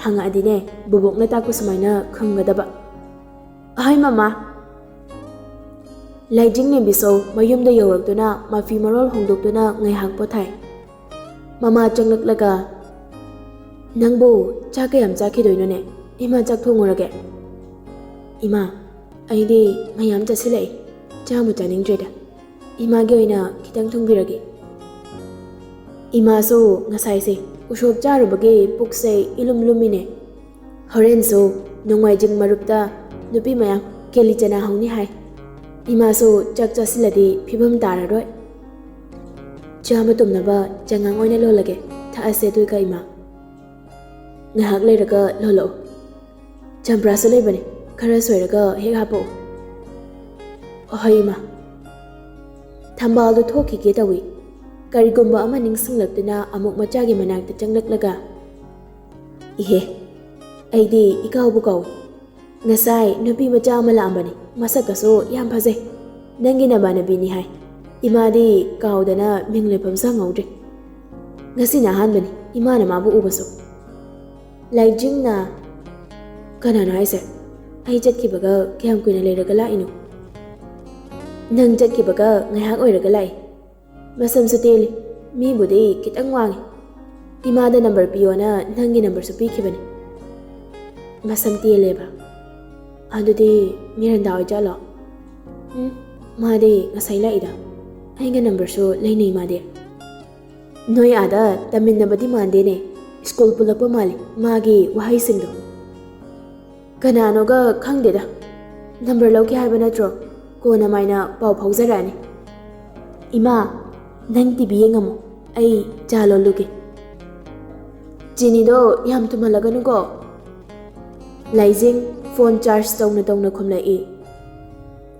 ꯍꯪꯉꯛꯑꯗꯤꯅꯦ ꯕꯨꯕꯣꯛꯅ ꯇꯥꯛꯄ ꯁꯨꯃꯥꯏꯅ ꯈꯨꯝꯒꯗꯕ꯫ ꯍꯣꯏ ꯃꯃꯥ꯫ ꯂꯥꯏꯗ꯭ꯔꯤꯡ ꯅꯦꯝꯕꯤꯁꯧ ꯃꯌꯨꯝꯗ ꯌꯧꯔꯛꯇꯨꯅ ꯃꯐꯤ ꯃꯔꯣꯜ ꯍꯣꯡꯗꯣꯛꯇꯨꯅ ꯉꯥꯏꯍꯥꯛ ꯄꯣꯊꯥꯏ꯫ ꯃꯃꯥ ꯆꯪꯂꯛꯂꯒ, "ꯅꯪꯕꯨ ꯆꯥꯛ ꯀꯌꯥꯝ ꯆꯥꯈꯤꯗꯣꯏꯅꯣꯅꯦ? ꯏꯃꯥ ꯆꯥꯛ ꯊꯣꯡꯉꯨꯔꯒꯦ?" "ꯏꯃꯥ, ꯑꯩꯗꯤ ꯃꯌꯥꯝ ꯆꯥꯁꯤꯜꯂꯛꯏ, ꯆꯥꯕꯨ ꯆꯥꯅꯤꯡꯗ꯭ꯔꯦꯗ꯫ ꯏꯃꯥꯒꯤ ꯑꯣꯏꯅ ꯈꯤꯇꯪ ꯊꯣꯡꯕꯤꯔꯒꯦ꯫" ꯏꯃꯥꯁꯨ ꯉꯁꯥꯏꯁꯦ ꯎꯁꯣꯞ ꯆꯥꯔꯨꯕꯒꯤ ꯄꯨꯛꯁꯦ ꯏꯂꯨꯝ ꯂꯨꯝꯃꯤꯅꯦ꯫ ꯍꯣꯔꯦꯟꯁꯨ ꯅꯣꯡꯃꯥꯏꯖꯤꯡ ꯃꯔꯨꯞꯇ ꯅꯨꯄꯤ ꯃꯌꯥꯝ ꯀꯦꯂꯤ ꯆꯅꯥ ꯍꯧꯅꯤ ꯍꯥꯏ꯫ ꯏꯃꯥꯁꯨ ꯆꯥꯛ ꯆꯥꯁꯤꯜꯂꯗꯤ ꯐꯤꯕꯝ ꯇꯥꯔꯔꯣꯏ꯫ "ꯆꯥꯕ ꯇꯨꯝꯅꯕ ꯆꯉꯥꯡ ꯑꯣꯏꯅ ꯂꯣꯜꯂꯒꯦ, ꯊꯛꯑꯁꯦ ꯑꯗꯨꯒ ꯏꯃꯥ꯫" "ꯉꯥꯏꯍꯥꯛ ꯂꯩꯔꯒ ꯂꯣꯜꯂꯛꯑꯣ꯫ ꯆꯝꯄ꯭ꯔꯥꯁꯨ ꯂꯩꯕꯅꯦ, ꯈꯔ ꯁꯣꯏꯔꯒ ꯍꯦꯛ ꯍꯥꯞꯄꯛꯑꯣ꯫" "ꯍꯣꯏ ꯏꯃꯥ꯫" ꯊꯝꯕꯥꯜꯗꯣ ꯊꯣꯛꯈꯤꯒꯦ ꯇꯧꯏ꯫ ꯀꯔꯤꯒꯨꯝꯕ ꯑꯃ ꯅꯤꯡꯁꯤꯡꯂꯛꯇꯨꯅ ꯑꯃꯨꯛ ꯃꯆꯥꯒꯤ ꯃꯅꯥꯛꯇ ꯆꯪꯂꯛꯂꯒ, "ꯏꯍꯦ, ꯑꯩꯗꯤ ꯏꯀꯥꯎꯕꯨ ꯀꯥꯎꯏ꯫ ꯉꯁꯥꯏ ꯅꯨꯄꯤ ꯃꯆꯥ ꯑꯃ ꯂꯥꯛꯑꯝꯕꯅꯤ, ꯃꯁꯛꯀꯁꯨ ꯌꯥꯝ ꯐꯖꯩ꯫ ꯅꯪꯒꯤ ꯅꯃꯥꯟꯅꯕꯤꯅꯤ ꯍꯥꯏ꯫ ꯏꯃꯥꯗꯤ ꯀꯥꯎꯗꯅ ꯃꯤꯡ ꯂꯩꯐꯝꯁꯨ ꯍꯪꯍꯧꯗ꯭ꯔꯦ꯫ ꯉꯁꯤꯅ ꯑꯍꯥꯟꯕꯅꯤ ꯏꯃꯥꯅ ꯃꯥꯕꯨ ꯎꯕꯁꯨ꯫" ꯂꯥꯏꯖꯤꯡꯅ, "ꯀꯅꯥꯅꯣ ꯍꯥꯏꯁꯦ? ꯑꯩ ꯆꯠꯈꯤꯕꯒ ꯀꯌꯥꯝ ꯀꯨꯏꯅ ꯂꯩꯔꯒ ꯂꯥꯛꯏꯅꯣ?" "ꯅꯪ ꯆꯠꯈꯤꯕꯒ ꯉꯥꯏꯍꯥꯛ ꯑꯣꯏꯔꯒ ꯂꯥꯛꯏ꯫ ꯃꯁꯝꯁꯨ ꯇꯦꯜꯂꯤ, ꯃꯤꯕꯨꯗꯤ ꯈꯤꯇꯪ ꯋꯥꯡꯉꯤ꯫ ꯏꯃꯥꯗ ꯅꯝꯕꯔ ꯄꯤꯌꯣꯅ ꯅꯪꯒꯤ ꯅꯝꯕꯔꯁꯨ ꯄꯤꯈꯤꯕꯅꯤ꯫" "ꯃꯁꯝ ꯇꯦꯜꯂꯦꯕ? ꯑꯗꯨꯗꯤ ꯃꯤꯔꯟꯗꯥ ꯑꯣꯏꯖꯥꯠꯂꯣ?" "ꯎꯝ, ꯃꯥꯗꯤ ꯉꯁꯥꯏ ꯂꯥꯛꯏꯗ꯫ ꯑꯩꯒ ꯅꯝꯕꯔꯁꯨ ꯂꯩꯅꯩ ꯃꯥꯗꯤ꯫" "ꯅꯣꯏ ꯑꯥꯗ ꯇꯝꯃꯤꯟꯅꯕꯗꯤ ꯃꯥꯟꯗꯦꯅꯦ, ꯁ꯭ꯀꯨꯜ ꯄꯨꯜꯂꯛꯄ ꯃꯥꯜꯂꯤ ꯃꯥꯒꯤ ꯋꯥꯍꯩꯁꯤꯡꯗꯣ꯫" "ꯀꯅꯥꯅꯣꯒ ꯈꯪꯗꯦꯗ꯫ ꯅꯝꯕꯔ ꯂꯧꯒꯦ ꯍꯥꯏꯕ ꯅꯠꯇ꯭ꯔꯣ? ꯀꯣꯟꯅ ꯃꯥꯏꯅ ꯄꯥꯎ ꯐꯥꯎꯖꯔꯛꯑꯅꯤ꯫ ꯏꯃꯥ, ꯅꯪ ꯇꯤ ꯚꯤ ꯌꯦꯡꯉꯝꯃꯣ, ꯑꯩ ꯆꯥ ꯂꯣꯜꯂꯨꯒꯦ꯫" "ꯆꯤꯅꯤꯗꯣ ꯌꯥꯝ ꯊꯨꯝꯍꯜꯂꯒꯅꯨꯀꯣ꯫" ꯂꯥꯏꯖꯤꯡ ꯐꯣꯟ ꯆꯥꯔꯖ ꯇꯧꯅ ꯇꯧꯅ ꯈꯨꯝꯂꯛꯏ꯫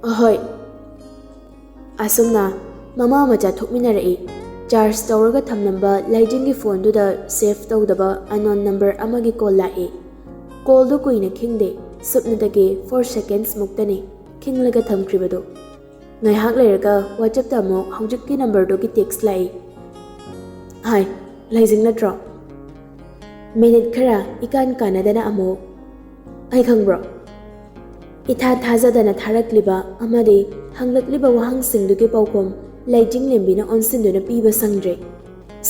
"ꯑꯍꯣꯏ꯫" ꯑꯁꯨꯝꯅ ꯃꯃꯥ ꯃꯆꯥ ꯊꯣꯛꯃꯤꯟꯅꯔꯛꯏ꯫ ꯆꯥꯔꯖ ꯇꯧꯔꯒ ꯊꯝꯂꯝꯕ ꯂꯥꯏꯖꯤꯡꯒꯤ ꯐꯣꯟꯗꯨꯗ ꯁꯦꯚ ꯇꯧꯗꯕ ꯑꯟꯅꯣꯟ ꯅꯝꯕꯔ ꯑꯃꯒꯤ ꯀꯣꯜ ꯂꯥꯛꯏ꯫ ꯀꯣꯜꯗꯨ ꯀꯨꯏꯅ ꯈꯤꯡꯗꯦ, ꯁꯨꯞꯅꯇꯒꯤ ꯐꯣꯔ ꯁꯦꯀꯦꯟꯁ ꯃꯨꯛꯇꯅꯤ ꯈꯤꯡꯂꯒ ꯊꯝꯈ꯭ꯔꯤꯕꯗꯨ꯫ ꯉꯥꯏꯍꯥꯛ ꯂꯩꯔꯒ ꯋꯥꯆꯞꯇ ꯑꯃꯨꯛ ꯍꯧꯖꯤꯛꯀꯤ ꯅꯝꯕꯔꯗꯨꯒꯤ ꯇꯦꯛꯁ ꯂꯥꯛꯏ꯫ "ꯍꯥꯏ, ꯂꯥꯏꯖꯤꯡ ꯅꯠꯇ꯭ꯔꯣ?" ꯃꯤꯅꯤꯠ ꯈꯔ ꯏꯀꯥꯟ ꯀꯥꯟꯅꯗꯅ ꯑꯃꯨꯛ, "ꯑꯩ ꯈꯪꯕ꯭ꯔꯣ?" ꯏꯊꯥ ꯊꯥꯖꯗꯅ ꯊꯥꯔꯛꯂꯤꯕ ꯑꯃꯗꯤ ꯍꯪꯂꯛꯂꯤꯕ ꯋꯥꯍꯪꯁꯤꯡꯗꯨꯒꯤ ꯄꯥꯎꯈꯨꯝ ꯂꯥꯏꯖꯤꯡꯂꯦꯝꯕꯤꯅ ꯑꯣꯟꯁꯤꯟꯗꯨꯅ ꯄꯤꯕ ꯁꯪꯗ꯭ꯔꯦ꯫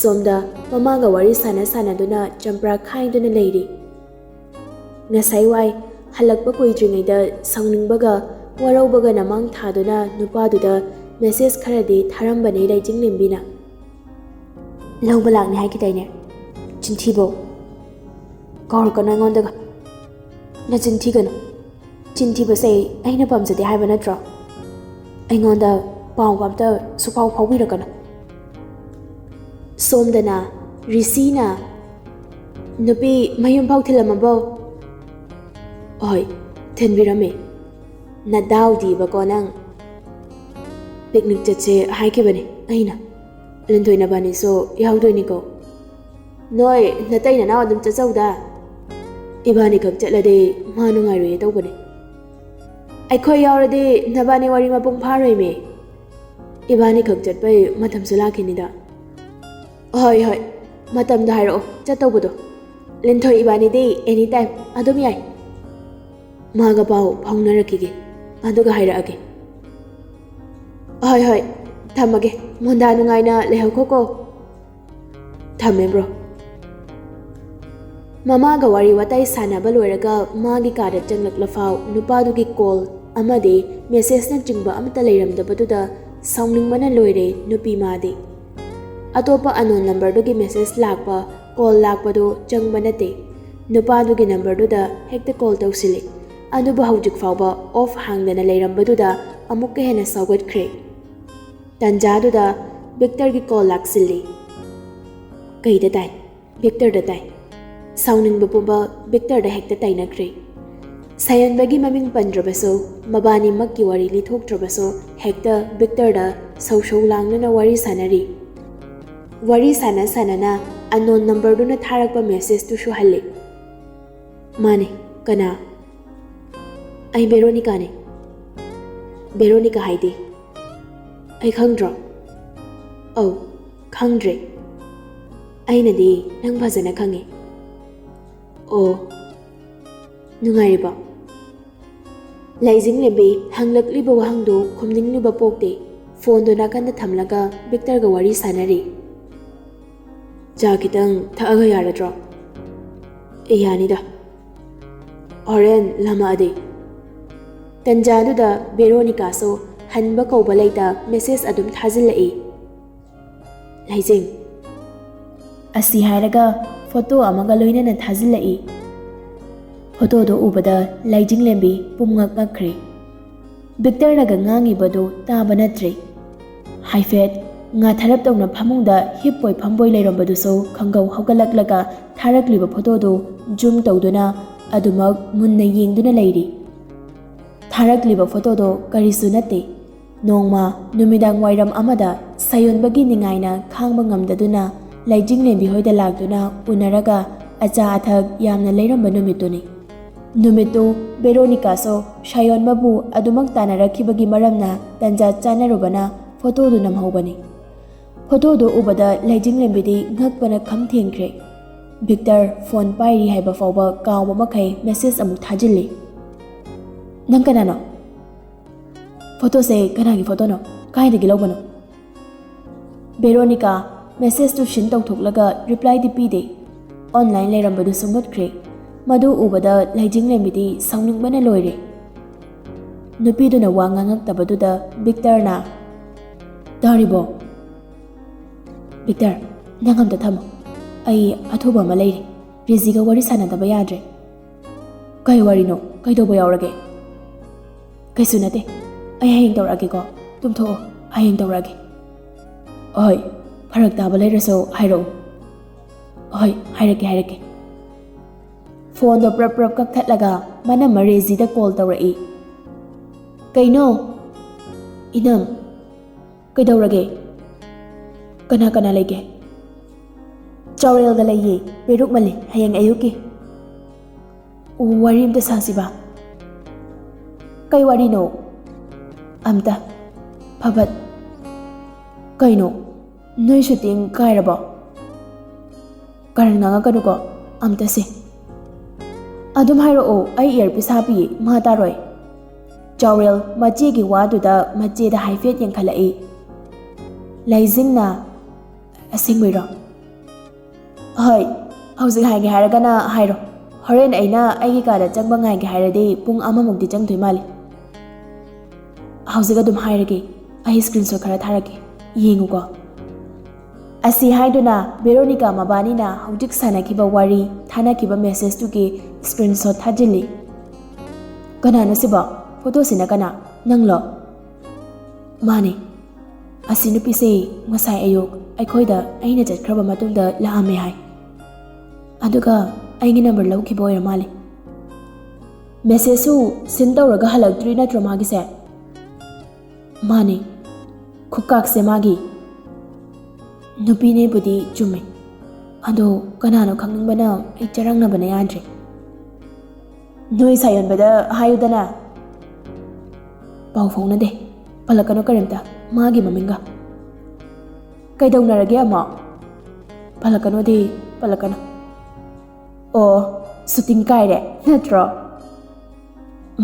ꯁꯣꯝꯗ ꯃꯃꯥꯒ ꯋꯥꯔꯤ ꯁꯥꯟꯅ ꯁꯥꯟꯅꯗꯨꯅ ꯆꯝꯄ꯭ꯔꯥ ꯈꯥꯏꯗꯨꯅ ꯂꯩꯔꯤ꯫ ꯉꯁꯥꯏ ꯋꯥꯏ ꯍꯜꯂꯛꯄ ꯀꯨꯏꯗ꯭ꯔꯤꯉꯩꯗ ꯁꯥꯎꯅꯤꯡꯕꯒ ꯋꯥꯔꯧꯕꯒ ꯅꯃꯥꯡ ꯊꯥꯗꯨꯅ ꯅꯨꯄꯥꯗꯨꯗ ꯃꯦꯁꯦꯖ ꯈꯔꯗꯤ ꯊꯥꯔꯝꯕꯅꯦ ꯂꯩꯖꯤꯡꯂꯦꯝꯕꯤꯅ꯫ "ꯂꯧꯕ ꯂꯥꯛꯅꯤ ꯍꯥꯏꯈꯤꯗꯥꯏꯅꯦ? ꯆꯤꯟꯊꯤꯕꯧ꯫ ꯀꯧꯔꯛꯀꯅꯨ ꯑꯩꯉꯣꯟꯗꯒ꯫ ꯅꯆꯤꯟ ꯊꯤꯒꯅꯨ꯫ ꯆꯤꯟ ꯊꯤꯕꯁꯦ ꯑꯩꯅ ꯄꯥꯝꯖꯗꯦ ꯍꯥꯏꯕ ꯅꯠꯇ꯭ꯔꯣ? ꯑꯩꯉꯣꯟꯗ ꯄꯥꯎꯒ ꯑꯝꯇ ꯁꯨꯛꯐꯥꯎ ꯐꯥꯎꯕꯤꯔꯛꯀꯅꯨ꯫" ꯁꯣꯝꯗꯅ ꯔꯤꯁꯤꯅ, "ꯅꯨꯄꯤ ꯃꯌꯨꯝ ꯐꯥꯎ ꯊꯤꯜꯂꯝꯃꯕꯣ?" "ꯍꯣꯏ, ꯊꯤꯟꯕꯤꯔꯝꯃꯦ꯫" "ꯅꯗꯥꯎꯗꯤꯕꯀꯣ ꯅꯪ꯫ ꯄꯤꯛꯅꯤꯛ ꯆꯠꯁꯦ ꯍꯥꯏꯈꯤꯕꯅꯦ ꯑꯩꯅ꯫ ꯂꯤꯟꯊꯣꯏ ꯅꯕꯥꯅꯤꯁꯨ ꯌꯥꯎꯗꯣꯏꯅꯤꯀꯣ꯫ ꯅꯣꯏ ꯅꯇꯩ ꯅꯅꯥꯎ ꯑꯗꯨꯝ ꯆꯠꯆꯧꯗ꯫ ꯏꯕꯥꯅꯤꯈꯛ ꯆꯠꯂꯗꯤ ꯃꯥ ꯅꯨꯡꯉꯥꯏꯔꯣꯏꯌꯦ ꯇꯧꯕꯅꯦ꯫ ꯑꯩꯈꯣꯏ ꯌꯥꯎꯔꯗꯤ ꯅꯕꯥꯅꯤ ꯋꯥꯔꯤ ꯃꯄꯨꯡ ꯐꯥꯔꯣꯏꯃꯤ꯫ ꯏꯕꯥꯅꯤꯈꯛ ꯆꯠꯄꯩ ꯃꯇꯝꯁꯨ ꯂꯥꯛꯈꯤꯅꯤꯗ꯫" "ꯍꯣꯏ, ꯍꯣꯏ, ꯃꯇꯝꯗꯣ ꯍꯥꯏꯔꯛꯑꯣ ꯆꯠꯇꯧꯕꯗꯣ꯫ ꯂꯤꯟꯊꯣꯏ ꯏꯕꯥꯅꯤꯗꯤ ꯑꯦꯅꯤ ꯇꯥꯏꯝ ꯑꯗꯨꯝ ꯌꯥꯏ꯫ ꯃꯥꯒ ꯄꯥꯎ ꯐꯥꯎꯅꯔꯛꯈꯤꯒꯦ, ꯑꯗꯨꯒ ꯍꯥꯏꯔꯛꯑꯒꯦ꯫" "ꯍꯣꯏ, ꯍꯣꯏ, ꯊꯝꯃꯒꯦ꯫ ꯃꯣꯟꯗꯥ ꯅꯨꯡꯉꯥꯏꯅ ꯂꯩꯍꯧꯈꯣꯀꯣ꯫" "ꯊꯝꯃꯦ, ꯕ꯭ꯔꯣ꯫" ꯃꯃꯥꯒ ꯋꯥꯔꯤ ꯋꯥꯇꯥꯏ ꯁꯥꯟꯅꯕ ꯂꯣꯏꯔꯒ ꯃꯥꯒꯤ ꯀꯥꯗ ꯆꯪꯂꯛꯂꯐꯥꯎ ꯅꯨꯄꯥꯗꯨꯒꯤ ꯀꯣꯜ ꯑꯃꯗꯤ ꯃꯦꯁꯦꯖꯅꯆꯤꯡꯕ ꯑꯃꯠꯇ ꯂꯩꯔꯝꯗꯕꯗꯨꯗ ꯁꯥꯎꯅꯤꯡꯕꯅ ꯂꯣꯏꯔꯦ ꯅꯨꯄꯤ ꯃꯥꯗꯤ꯫ ꯑꯇꯣꯞꯄ ꯑꯟꯅꯣꯟ ꯅꯝꯕꯔꯗꯨꯒꯤ ꯃꯦꯁꯦꯖ ꯂꯥꯛꯄ, ꯀꯣꯜ ꯂꯥꯛꯄꯗꯨ ꯆꯪꯕ ꯅꯠꯇꯦ꯫ ꯅꯨꯄꯥꯗꯨꯒꯤ ꯅꯝꯕꯔꯗꯨꯗ ꯍꯦꯛꯇ ꯀꯣꯜ ꯇꯧꯁꯤꯜꯂꯤ꯫ ꯑꯗꯨꯕꯨ ꯍꯧꯖꯤꯛ ꯐꯥꯎꯕ ꯑꯣꯐ ꯍꯥꯡꯗꯅ ꯂꯩꯔꯝꯕꯗꯨꯗ ꯑꯃꯨꯛꯀ ꯍꯦꯟꯅ ꯁꯥꯎꯒꯠꯈ꯭ꯔꯦ꯫ ꯇꯟꯖꯥꯗꯨꯗ ꯕꯤꯛꯇꯔꯒꯤ ꯀꯣꯜ ꯂꯥꯛꯁꯤꯜꯂꯤ꯫ ꯀꯩꯗ ꯇꯥꯏ? ꯕꯤꯛꯇꯔꯗ ꯇꯥꯏ꯫ ꯁꯥꯎꯅꯤꯡꯕ ꯄꯨꯝꯕ ꯕꯤꯛꯇꯔꯗ ꯍꯦꯛꯇ ꯇꯥꯏꯅꯈ꯭ꯔꯦ꯫ ꯁꯥꯌꯟꯕꯒꯤ ꯃꯃꯤꯡ ꯄꯟꯗ꯭ꯔꯕꯁꯨ, ꯃꯕꯥꯅꯤꯃꯛꯀꯤ ꯋꯥꯔꯤ ꯂꯤꯊꯣꯛꯇ꯭ꯔꯕꯁꯨ, ꯍꯦꯛꯇ ꯕꯤꯛꯇꯔꯗ ꯁꯧ ꯁꯧ ꯂꯥꯡꯗꯨꯅ ꯋꯥꯔꯤ ꯁꯥꯟꯅꯔꯤ꯫ ꯋꯥꯔꯤ ꯁꯥꯟꯅ ꯁꯥꯟꯅꯅ ꯑꯟꯅꯣꯟ ꯅꯝꯕꯔꯗꯨꯅ ꯊꯥꯔꯛꯄ ꯃꯦꯁꯦꯖꯇꯨꯁꯨ ꯍꯜꯂꯤ꯫ "ꯃꯥꯅꯦ, ꯀꯅꯥ?" "ꯑꯩ ꯕꯦꯔꯣꯅꯤꯀꯥꯅꯦ꯫" "ꯕꯦꯔꯣꯅꯤꯀꯥ ꯍꯥꯏꯗꯤ?" "ꯑꯩ ꯈꯪꯗ꯭ꯔꯣ?" "ꯑꯧ, ꯈꯪꯗ꯭ꯔꯦ꯫ ꯑꯩꯅꯗꯤ ꯅꯪ ꯐꯖꯅ ꯈꯪꯉꯤ꯫" "ꯑꯣ, ꯅꯨꯡꯉꯥꯏꯔꯤꯕꯣ?" ꯂꯩꯖꯤꯡꯂꯦꯝꯕꯤ ꯍꯪꯂꯛꯂꯤꯕ ꯋꯥꯍꯪꯗꯨ ꯈꯨꯝꯅꯤꯡꯂꯤꯕ ꯄꯣꯛꯇꯦ꯫ ꯐꯣꯟꯗꯨ ꯅꯥꯀꯟꯗ ꯊꯝꯂꯒ ꯕꯤꯛꯇꯔꯒ ꯋꯥꯔꯤ ꯁꯥꯟꯅꯔꯤ꯫ "ꯆꯥ ꯈꯤꯇꯪ ꯊꯛꯑꯒ ꯌꯥꯔꯗ꯭ꯔꯣ?" "ꯑꯦ, ꯌꯥꯅꯤꯗ꯫" ꯍꯣꯔꯦꯟ ꯂꯥꯝꯃꯛꯑꯗꯤ꯫ ꯇꯟꯖꯥꯗꯨꯗ ꯕꯦꯔꯣꯅꯤꯀꯥꯁꯨ ꯍꯟꯕ ꯀꯧꯕ ꯂꯩꯇ ꯃꯦꯁꯦꯖ ꯑꯗꯨꯝ ꯊꯥꯖꯤꯜꯂꯛꯏ꯫ ꯂꯩꯖꯤꯡ꯫ ꯑꯁꯤ ꯍꯥꯏꯔꯒ ꯐꯣꯇꯣ ꯑꯃꯒ ꯂꯣꯏꯅꯅ ꯊꯥꯖꯤꯜꯂꯛꯏ꯫ ꯐꯣꯇꯣꯗꯣ ꯎꯕꯗ ꯂꯩꯖꯤꯡꯂꯦꯝꯕꯤ ꯄꯨꯝꯉꯛ ꯉꯛꯈ꯭ꯔꯦ꯫ ꯚꯤꯛꯇꯔꯅꯒ ꯉꯥꯡꯉꯤꯕꯗꯨ ꯇꯥꯕ ꯅꯠꯇ꯭ꯔꯦ꯫ ꯍꯥꯏꯐꯦꯠ ꯉꯥꯊꯔꯞ ꯇꯧꯅ ꯐꯃꯨꯡꯗ ꯍꯤꯞꯄꯣꯏ ꯐꯝꯕꯣꯏ ꯂꯩꯔꯝꯕꯗꯨꯁꯨ ꯈꯪꯒꯧ ꯍꯧꯒꯠꯂꯛꯂꯒ ꯊꯥꯔꯛꯂꯤꯕ ꯐꯣꯇꯣꯗꯨ ꯖꯨꯝ ꯇꯧꯗꯨꯅ ꯑꯗꯨꯃꯛ ꯃꯨꯟꯅ ꯌꯦꯡꯗꯨꯅ ꯂꯩꯔꯤ꯫ ꯊꯥꯔꯛꯂꯤꯕ ꯐꯣꯇꯣꯗꯣ ꯀꯔꯤꯁꯨ ꯅꯠꯇꯦ꯫ ꯅꯣꯡꯃ ꯅꯨꯃꯤꯗꯥꯡ ꯋꯥꯏꯔꯝ ꯑꯃꯗ ꯁꯥꯌꯣꯟꯕꯒꯤ ꯅꯤꯡꯉꯥꯏꯅ ꯈꯥꯡꯕ ꯉꯝꯗꯗꯨꯅ ꯂꯩꯖꯤꯡꯂꯦꯝꯕꯤ ꯍꯣꯏꯗ ꯂꯥꯛꯇꯨꯅ ꯎꯅꯔꯒ ꯑꯆꯥ ꯑꯊꯛ ꯌꯥꯝꯅ ꯂꯩꯔꯝꯕ ꯅꯨꯃꯤꯠꯇꯨꯅꯤ꯫ ꯅꯨꯃꯤꯠꯇꯨ ꯕꯦꯔꯣꯅꯤꯀꯥꯁꯨ ꯁꯥꯌꯣꯟꯕꯕꯨ ꯑꯗꯨꯃꯛ ꯇꯥꯟꯅꯔꯛꯈꯤꯕꯒꯤ ꯃꯔꯝꯅ ꯇꯟꯖꯥ ꯆꯥꯅꯔꯨꯕꯅ ꯐꯣꯇꯣꯗꯨ ꯅꯝꯍꯧꯕꯅꯤ꯫ ꯐꯣꯇꯣꯗꯨ ꯎꯕꯗ ꯂꯩꯖꯤꯡꯂꯦꯝꯕꯤꯗꯤ ꯉꯛꯄꯅ ꯈꯝ ꯊꯦꯡꯈ꯭ꯔꯦ꯫ ꯚꯤꯛꯇꯔ ꯐꯣꯟ ꯄꯥꯏꯔꯤ ꯍꯥꯏꯕ ꯐꯥꯎꯕ ꯀꯥꯎꯕ ꯃꯈꯩ ꯃꯦꯁꯦꯖ ꯑꯃꯨꯛ ꯊꯥꯖꯤꯜꯂꯤ꯫ "ꯅꯪ ꯀꯅꯥꯅꯣ? ꯐꯣꯇꯣꯁꯦ ꯀꯅꯥꯒꯤ ꯐꯣꯇꯣꯅꯣ? ꯀꯥꯏꯗꯒꯤ ꯂꯧꯕꯅꯣ?" ꯕꯦꯔꯣꯅꯤꯀꯥ ꯃꯦꯁꯦꯖꯇꯨ ꯁꯤꯟ ꯇꯧꯊꯣꯛꯂꯒ ꯔꯤꯄ꯭ꯂꯥꯏꯗꯤ ꯄꯤꯗꯦ꯫ ꯑꯣꯟꯂꯥꯏꯟ ꯂꯩꯔꯝꯕꯗꯨꯁꯨ ꯃꯨꯠꯈ꯭ꯔꯦ꯫ ꯃꯗꯨ ꯎꯕꯗ ꯂꯩꯖꯤꯡꯂꯦꯝꯕꯤꯗꯤ ꯁꯥꯎꯅꯤꯡꯕꯅ ꯂꯣꯏꯔꯦ꯫ ꯅꯨꯄꯤꯗꯨꯅ ꯋꯥ ꯉꯥꯡꯉꯛꯇꯕꯗꯨꯗ ꯚꯤꯛꯇꯔꯅ, "ꯇꯥꯔꯤꯕꯣ? ꯚꯤꯛꯇꯔ, ꯅꯪ ꯑꯝꯇ ꯊꯝꯃꯣ꯫ ꯑꯩ ꯑꯊꯨꯕ ꯑꯃ ꯂꯩꯔꯦ꯫ ꯔꯦꯖꯤꯒ ꯋꯥꯔꯤ ꯁꯥꯟꯅꯗꯕ ꯌꯥꯗ꯭ꯔꯦ꯫" "ꯀꯩ ꯋꯥꯔꯤꯅꯣ? ꯀꯩꯗꯧꯕ ꯌꯥꯎꯔꯒꯦ?" "ꯀꯩꯁꯨ ꯅꯠꯇꯦ꯫ ꯑꯩ ꯍꯌꯦꯡ ꯇꯧꯔꯛꯑꯒꯦꯀꯣ꯫ ꯇꯨꯝꯊꯣꯛꯑꯣ꯫ ꯍꯌꯦꯡ ꯇꯧꯔꯛꯑꯒꯦ꯫" "ꯍꯣꯏ, ꯐꯔꯛ ꯇꯥꯕ ꯂꯩꯔꯁꯨ ꯍꯥꯏꯔꯛꯎ꯫" "ꯍꯣꯏ, ꯍꯥꯏꯔꯛꯀꯦ, ꯍꯥꯏꯔꯛꯀꯦ꯫" ꯐꯣꯟꯗꯣ ꯄ꯭ꯔꯞ ꯄ꯭ꯔꯞ ꯀꯛꯊꯠꯂꯒ ꯃꯅꯝꯃ ꯔꯦꯖꯤꯗ ꯀꯣꯜ ꯇꯧꯔꯛꯏ꯫ "ꯀꯩꯅꯣ?" "ꯏꯅꯝ, ꯀꯩꯗꯧꯔꯒꯦ? ꯀꯅꯥ ꯀꯅꯥ ꯂꯩꯒꯦ?" "ꯆꯥꯎꯔꯦꯜꯒ ꯂꯩꯌꯦ, ꯄꯦꯔꯨꯛ ꯃꯜꯂꯤ, ꯍꯌꯦꯡ ꯑꯌꯨꯛꯀꯤ꯫" "ꯋꯥꯔꯤ ꯑꯝꯇ ꯁꯥꯁꯤꯕ꯫" "ꯀꯩ ꯋꯥꯔꯤꯅꯣ?" "ꯑꯝꯇ ꯐꯕꯠ꯫" "ꯀꯩꯅꯣ, ꯅꯣꯏ ꯁꯨꯇꯤꯡ ꯀꯥꯏꯔꯕꯣ?" "ꯀꯔꯟ ꯉꯥꯡꯉꯛꯀꯅꯨꯀꯣ, ꯑꯝꯇ ꯁꯦ꯫" "ꯑꯗꯨꯝ ꯍꯥꯏꯔꯛꯑꯣ, ꯑꯩ ꯏꯌꯔꯄꯤꯁ ꯍꯥꯞꯄꯤꯌꯦ, ꯃꯥ ꯇꯥꯔꯣꯏ꯫" ꯆꯥꯎꯔꯦꯜ ꯃꯆꯦꯒꯤ ꯋꯥꯗꯨꯗ ꯃꯆꯦꯗ ꯍꯥꯏꯐꯦꯠ ꯌꯦꯡꯈꯠꯂꯛꯏ꯫ ꯂꯩꯖꯤꯡꯅ, "ꯑꯁꯦꯡꯕꯩꯔꯣ?" "ꯍꯣꯏ, ꯍꯧꯖꯤꯛ ꯍꯥꯏꯒꯦ ꯍꯥꯏꯔꯒꯅ ꯍꯥꯏꯔꯣ, ꯍꯣꯔꯦꯟ ꯑꯩꯅ ꯑꯩꯒꯤ ꯀꯥꯗ ꯆꯪꯕ ꯉꯥꯏꯒꯦ ꯍꯥꯏꯔꯗꯤ ꯄꯨꯡ ꯑꯃꯃꯨꯛꯇꯤ ꯆꯪꯗꯣꯏ ꯃꯥꯜꯂꯤ꯫ ꯍꯧꯖꯤꯛ ꯑꯗꯨꯝ ꯍꯥꯏꯔꯒꯦ, ꯑꯩ screenshot ꯈꯔ ꯊꯥꯔꯛꯀꯦ, ꯌꯦꯡꯉꯨꯀꯣ꯫ ꯑꯁꯤ ꯍꯥꯏꯗꯨꯅ ꯕꯦꯔꯣꯅꯤꯀꯥ ꯃꯕꯥꯅꯤꯅ ꯍꯧꯖꯤꯛ ꯁꯥꯟꯅꯈꯤꯕ ꯋꯥꯔꯤ, ꯊꯥꯅꯈꯤꯕ messageꯇꯨꯒꯤ screenshot ꯊꯥꯖꯤꯜꯂꯤ꯫ "ꯀꯅꯥꯅꯣ ꯁꯤꯕꯣ? ꯐꯣꯇꯣꯁꯤꯅ ꯀꯅꯥ? ꯅꯪꯂꯣ?" "ꯃꯥꯅꯦ꯫ ꯑꯁꯤ ꯅꯨꯄꯤꯁꯦ ꯉꯁꯥꯏ ꯑꯌꯨꯛ ꯑꯩꯈꯣꯏꯗ ꯑꯩꯅ ꯆꯠꯈ꯭ꯔꯕ ꯃꯇꯨꯡꯗ ꯂꯥꯛꯑꯝꯃꯦ ꯍꯥꯏ꯫ ꯑꯗꯨꯒ ꯑꯩꯒꯤ number ꯂꯧꯈꯤꯕ ꯑꯣꯏꯔ ꯃꯥꯜꯂꯦ꯫ Messageꯁꯨ send ꯇꯧꯔꯒ ꯍꯜꯂꯛꯇ꯭ꯔꯤ ꯅꯠꯇ꯭ꯔꯣ ꯃꯥꯒꯤꯁꯦ?" "ꯃꯥꯅꯦ꯫ ꯈꯨꯀꯥꯛꯁꯦ ꯃꯥꯒꯤ꯫ ꯅꯨꯄꯤꯅꯦꯕꯨꯗꯤ ꯆꯨꯝꯃꯦ꯫ ꯑꯗꯣ ꯀꯅꯥꯅꯣ ꯈꯪꯅꯤꯡꯕꯅ ꯑꯩ ꯆꯔꯪꯅꯕꯅ ꯌꯥꯗ꯭ꯔꯦ꯫ ꯅꯣꯏ ꯁꯥꯌꯣꯟꯕꯗ ꯍꯥꯏꯌꯨꯗꯅ꯫" "ꯄꯥꯎ ꯐꯥꯎꯅꯗꯦ꯫ ꯄꯜꯂꯛꯀꯅꯨ ꯀꯔꯤꯝꯇ ꯃꯥꯒꯤ ꯃꯃꯤꯡꯒ꯫" "ꯀꯩꯗꯧꯅꯔꯒꯦ ꯑꯃꯨꯛ?" "ꯄꯜꯂꯛꯀꯅꯣꯗꯤ, ꯄꯜꯂꯛꯀꯅꯨ꯫" "ꯑꯣ, shooting ꯀꯥꯏꯔꯦ ꯅꯠꯇ꯭ꯔꯣ?"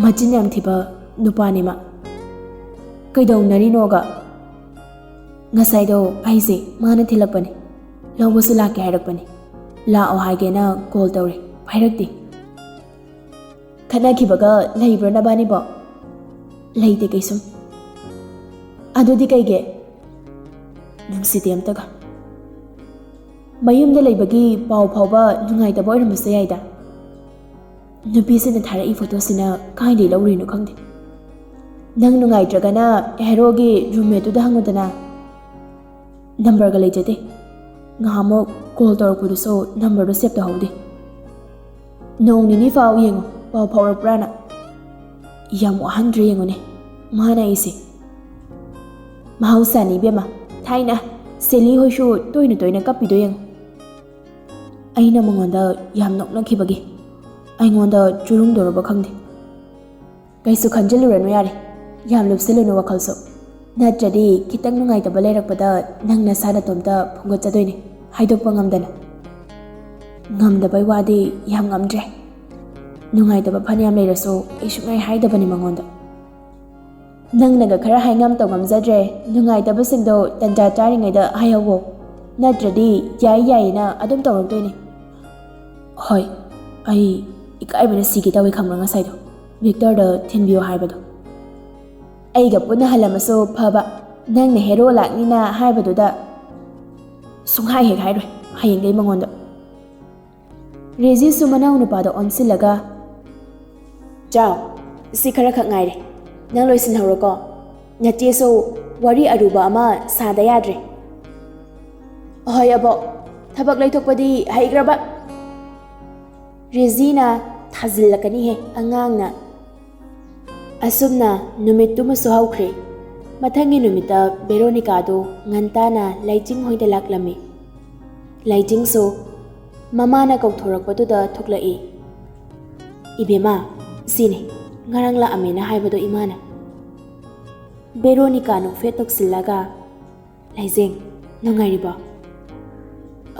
"ꯃꯆꯤꯟ ꯌꯥꯝ ꯊꯤꯕ ꯅꯨꯄꯥꯅꯦ ꯃꯥ꯫" "ꯀꯩꯗꯧꯅꯔꯤꯅꯣꯒ?" "ꯉꯁꯥꯏꯗꯣ ꯑꯩꯁꯦ ꯃꯥꯅ ꯊꯤꯜꯂꯛꯄꯅꯦ, ꯂꯧꯕꯁꯨ ꯂꯥꯛꯀꯦ ꯍꯥꯏꯔꯛꯄꯅꯦ, ꯂꯥꯛꯑꯣ ꯍꯥꯏꯒꯦꯅ call ꯇꯧꯔꯦ, ꯄꯥꯏꯔꯛꯇꯦ꯫" "ꯈꯠꯅꯈꯤꯕꯒ ꯂꯩꯕ꯭ꯔꯣ ꯅꯕꯥꯅꯤꯕꯣ?" "ꯂꯩꯇꯦ ꯀꯩꯁꯨꯝ꯫" "ꯑꯗꯨꯗꯤ ꯀꯩꯒꯤ?" "ꯅꯨꯡꯁꯤꯗꯦ ꯑꯝꯇꯒ꯫" "ꯃꯌꯨꯝꯗ ꯂꯩꯕꯒꯤ ꯄꯥꯎ ꯐꯥꯎꯕ ꯅꯨꯡꯉꯥꯏꯇꯕ ꯑꯣꯏꯔꯝꯕꯁꯨ ꯌꯥꯏꯗ꯫ ꯅꯨꯄꯤꯁꯤꯅ ꯊꯥꯔꯛꯏ ꯐꯣꯇꯣꯁꯤꯅ ꯀꯥꯏꯗꯩ ꯂꯧꯔꯤꯅꯣ ꯈꯪꯗꯦ꯫ ꯅꯪ ꯅꯨꯡꯉꯥꯏꯇ꯭ꯔꯒꯅ ꯍꯦꯔꯣꯒꯤ roommateꯇꯨꯗ ꯍꯪꯉꯨꯗꯅ꯫ Numberꯒ ꯂꯩꯖꯗꯦ꯫ ꯉꯍꯥꯟꯃꯨꯛ call ꯇꯧꯔꯛꯄꯗꯨꯁꯨ numberꯗꯣ save ꯇꯧꯍꯧꯗꯦ꯫ ꯅꯣꯡ ꯅꯤꯅꯤ ꯐꯥꯎ ꯌꯦꯡꯉꯣ, ꯄꯥꯎ ꯐꯥꯎꯔꯛꯄ꯭ꯔꯥꯅ꯫" ꯌꯥꯝ ꯋꯥꯍꯟꯗ꯭ꯔꯦ ꯌꯦꯡꯉꯨꯅꯦ ꯃꯥꯅ ꯑꯩꯁꯦ꯫ ꯃꯍꯧꯁꯥꯅꯤ ꯏꯕꯦꯝꯃ, ꯊꯥꯏꯅ ꯁꯦꯂꯤ ꯍꯣꯏꯁꯨ ꯇꯣꯏꯅ ꯇꯣꯏꯅ ꯀꯞꯄꯤꯗꯣ ꯌꯦꯡꯉꯨ꯫ ꯑꯩꯅ ꯃꯉꯣꯟꯗ ꯌꯥꯝ ꯅꯣꯛꯅꯈꯤꯕꯒꯤ ꯑꯩꯉꯣꯟꯗ ꯆꯨꯔꯨꯡꯗꯣꯔꯕ ꯈꯪꯗꯦ꯫ ꯀꯩꯁꯨ ꯈꯟꯖꯤꯜꯂꯨꯔꯅꯨ ꯌꯥꯔꯦ, ꯌꯥꯝ ꯂꯨꯞꯁꯤꯜꯂꯨꯅꯨ ꯋꯥꯈꯜꯁꯨ꯫ ꯅꯠꯇ꯭ꯔꯗꯤ ꯈꯤꯇꯪ ꯅꯨꯡꯉꯥꯏꯇꯕ ꯂꯩꯔꯛꯄꯗ ꯅꯪ ꯅꯁꯥ ꯅꯇꯣꯝꯇ ꯐꯨꯡꯒꯠꯆꯗꯣꯏꯅꯦ, ꯍꯥꯏꯗꯣꯛꯄ ꯉꯝꯗꯅ꯫ ꯉꯝꯗꯕꯩ ꯋꯥꯗꯤ ꯌꯥꯝ ꯉꯝꯗ꯭ꯔꯦ꯫ ꯅꯨꯡꯉꯥꯏꯇꯕ ꯐꯅꯌꯥꯝ ꯂꯩꯔꯁꯨ ꯑꯩ ꯁꯨꯡꯍꯥꯏ ꯍꯥꯏꯗꯕꯅꯤ ꯃꯉꯣꯟꯗ꯫ ꯅꯪꯅꯒ ꯈꯔ ꯍꯥꯏꯉꯝ ꯇꯧꯉꯝꯖꯗ꯭ꯔꯦ, ꯅꯨꯡꯉꯥꯏꯇꯕꯁꯤꯡꯗꯣ ꯇꯟꯖꯥ ꯆꯥꯔꯤꯉꯩꯗ ꯍꯥꯏꯍꯧꯋꯣ, ꯅꯠꯇ꯭ꯔꯗꯤ ꯌꯥꯏ ꯌꯥꯏꯌꯦꯅ ꯑꯗꯨꯝ ꯇꯧꯔꯛꯇꯣꯏꯅꯦ꯫ ꯍꯣꯏ, ꯑꯩ ꯏꯀꯥꯏꯕꯅ ꯁꯤꯒꯦ ꯇꯧꯋꯦ ꯈꯪꯕ꯭ꯔꯥ, ꯉꯁꯥꯏꯗꯣ ꯚꯤꯛꯇꯔꯗ ꯊꯤꯟꯕꯤꯌꯣ ꯍꯥꯏꯕꯗꯣ꯫ ꯑꯩꯒ ꯄꯨꯟꯅ ꯍꯜꯂꯝꯃꯁꯨ ꯐꯕ, ꯅꯪꯅ ꯍꯦꯔꯣ ꯂꯥꯛꯅꯤꯅ ꯍꯥꯏꯕꯗꯨꯗ ꯁꯨꯡꯍꯥꯏ ꯍꯦꯛ ꯍꯥꯏꯔꯣꯏ ꯍꯌꯦꯡꯗꯩ ꯃꯉꯣꯟꯗ꯫ ꯔꯦꯖꯤꯁꯨ ꯃꯅꯥꯎ ꯅꯨꯄꯥꯗ ꯑꯣꯟꯁꯤꯜꯂꯒ, "ꯆꯥꯎ, ꯁꯤ ꯈꯔ ꯈꯛ ꯉꯥꯏꯔꯦ, ꯅꯪ ꯂꯣꯏꯁꯤꯟꯍꯧꯔꯣꯀꯣ꯫ ꯅꯆꯦꯁꯨ ꯋꯥꯔꯤ ꯑꯔꯨꯕ ꯑꯃ ꯁꯥꯗ ꯌꯥꯗ꯭ꯔꯦ꯫" "ꯍꯣꯏ ꯑꯕꯣꯛ, ꯊꯕꯛ ꯂꯩꯊꯣꯛꯄꯗꯤ ꯍꯩꯈ꯭ꯔꯕ꯫" ꯔꯦꯖꯤꯅ ꯊꯥꯖꯤꯜꯂꯛꯀꯅꯤꯍꯦ ꯑꯉꯥꯡꯅ꯫ ꯑꯁꯨꯝꯅ ꯅꯨꯃꯤꯠꯇꯨꯃꯁꯨ ꯍꯧꯈ꯭ꯔꯦ꯫ ꯃꯊꯪꯒꯤ ꯅꯨꯃꯤꯠꯇ ꯚꯦꯔꯣꯅꯤꯀꯥꯗꯨ ꯉꯟꯇꯥꯅ ꯂꯩꯆꯤꯡ ꯍꯣꯏꯗ ꯂꯥꯛꯂꯝꯃꯤ꯫ ꯂꯩꯆꯤꯡꯁꯨ ꯃꯃꯥꯅ ꯀꯧꯊꯣꯔꯛꯄꯗꯨꯗ ꯊꯣꯛꯂꯛꯏ꯫ "ꯏꯕꯦꯝꯃ, ꯁꯤꯅꯤ ꯉꯔꯥꯡ ꯂꯥꯛꯑꯝꯃꯦꯅ ꯍꯥꯏꯕꯗꯣ ꯏꯃꯥꯅ꯫" ꯚꯦꯔꯣꯅꯤꯀꯥ ꯅꯣꯛꯐꯦꯠ ꯇꯧꯁꯤꯜꯂꯒ, "ꯂꯩꯖꯤꯡ, ꯅꯨꯡꯉꯥꯏꯔꯤꯕꯣ?"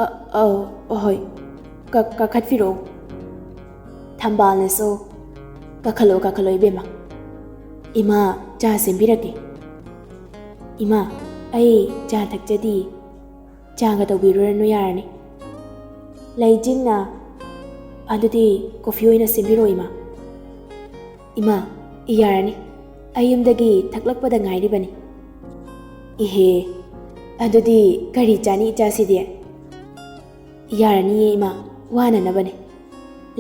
"ꯑ, ꯑꯧ, ꯑꯍꯣꯏ꯫ ꯀ-, ꯀꯥꯈꯠꯄꯤꯔꯛꯑꯣ꯫" ꯊꯝꯕꯥꯜꯅꯁꯨ, "ꯀꯥꯈꯠꯂꯛꯑꯣ, ꯀꯥꯈꯠꯂꯛꯑꯣ ꯏꯕꯦꯝꯃ꯫ ꯏꯃꯥ ꯆꯥ ꯁꯦꯝꯕꯤꯔꯛꯀꯦ꯫" "ꯏꯃꯥ, ꯑꯩ ꯆꯥ ꯊꯛꯆꯗꯤꯌꯦ꯫ ꯆꯥꯒ ꯇꯧꯕꯤꯔꯨꯔꯅꯨ, ꯌꯥꯔꯅꯤ꯫" ꯂꯩꯆꯤꯡꯅ, "ꯑꯗꯨꯗꯤ ꯀꯣꯐꯤ ꯑꯣꯏꯅ ꯁꯦꯝꯕꯤꯔꯣ ꯏꯃꯥ꯫" "ꯏꯃꯥ, ꯌꯥꯔꯅꯤ, ꯑꯩ ꯌꯨꯝꯗꯒꯤ ꯊꯛꯂꯛꯄꯗ ꯉꯥꯏꯔꯤꯕꯅꯤ꯫" "ꯏꯍꯦ, ꯑꯗꯨꯗꯤ ꯀꯔꯤ ꯆꯥꯅꯤ ꯏꯆꯥꯁꯤꯗꯤ?" "ꯌꯥꯔꯅꯤꯌꯦ ꯏꯃꯥ, ꯋꯥꯅꯅꯕꯅꯦ꯫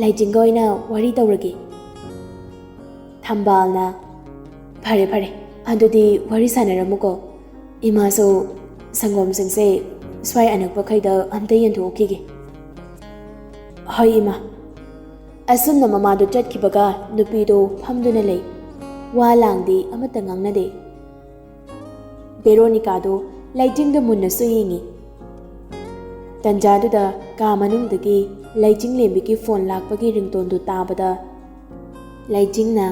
ꯂꯩꯆꯤꯡꯒ ꯑꯣꯏꯅ ꯋꯥꯔꯤ ꯇꯧꯔꯒꯦ꯫" ꯊꯝꯕꯥꯜꯅ, "ꯐꯔꯦ, ꯐꯔꯦ, ꯑꯗꯨꯗꯤ ꯋꯥꯔꯤ ꯁꯥꯟꯅꯔꯝꯃꯨꯀꯣ꯫ ꯏꯃꯥꯁꯨ ꯁꯪꯒꯣꯝꯁꯤꯡꯁꯦ ꯁ꯭ꯋꯥꯏ ꯑꯅꯛꯄꯈꯩꯗ ꯑꯝꯇ ꯌꯦꯟꯊꯣꯛꯎꯈꯤꯒꯦ꯫" "ꯍꯣꯏ ꯏꯃꯥ꯫" ꯑꯁꯨꯝꯅ ꯃꯃꯥꯗꯨ ꯆꯠꯈꯤꯕꯒ ꯅꯨꯄꯤꯗꯨ ꯐꯝꯗꯨꯅ ꯂꯩ꯫ ꯋꯥ ꯂꯥꯡꯗꯤ ꯑꯃꯠꯇ ꯉꯥꯡꯅꯗꯦ꯫ ꯚꯦꯔꯣꯅꯤꯀꯥꯗꯨ ꯂꯩꯆꯤꯡꯗ ꯃꯨꯟꯅꯁꯨ ꯌꯦꯡꯉꯤ꯫ ꯇꯟꯖꯥꯗꯨꯗ ꯀꯥ ꯃꯅꯨꯡꯗꯒꯤ ꯂꯩꯆꯤꯡꯂꯦꯝꯕꯤꯒꯤ ꯐꯣꯟ ꯂꯥꯛꯄꯒꯤ ꯔꯤꯡꯇꯣꯟꯗꯨ ꯇꯥꯕꯗ ꯂꯩꯆꯤꯡꯅ,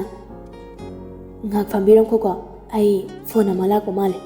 "ꯉꯥꯏꯍꯥꯛ ꯐꯝꯕꯤꯔꯝꯈꯣꯀꯣ, ꯑꯩ ꯐꯣꯟ ꯑꯃ ꯂꯥꯛꯄ ꯃꯥꯜꯂꯦ꯫"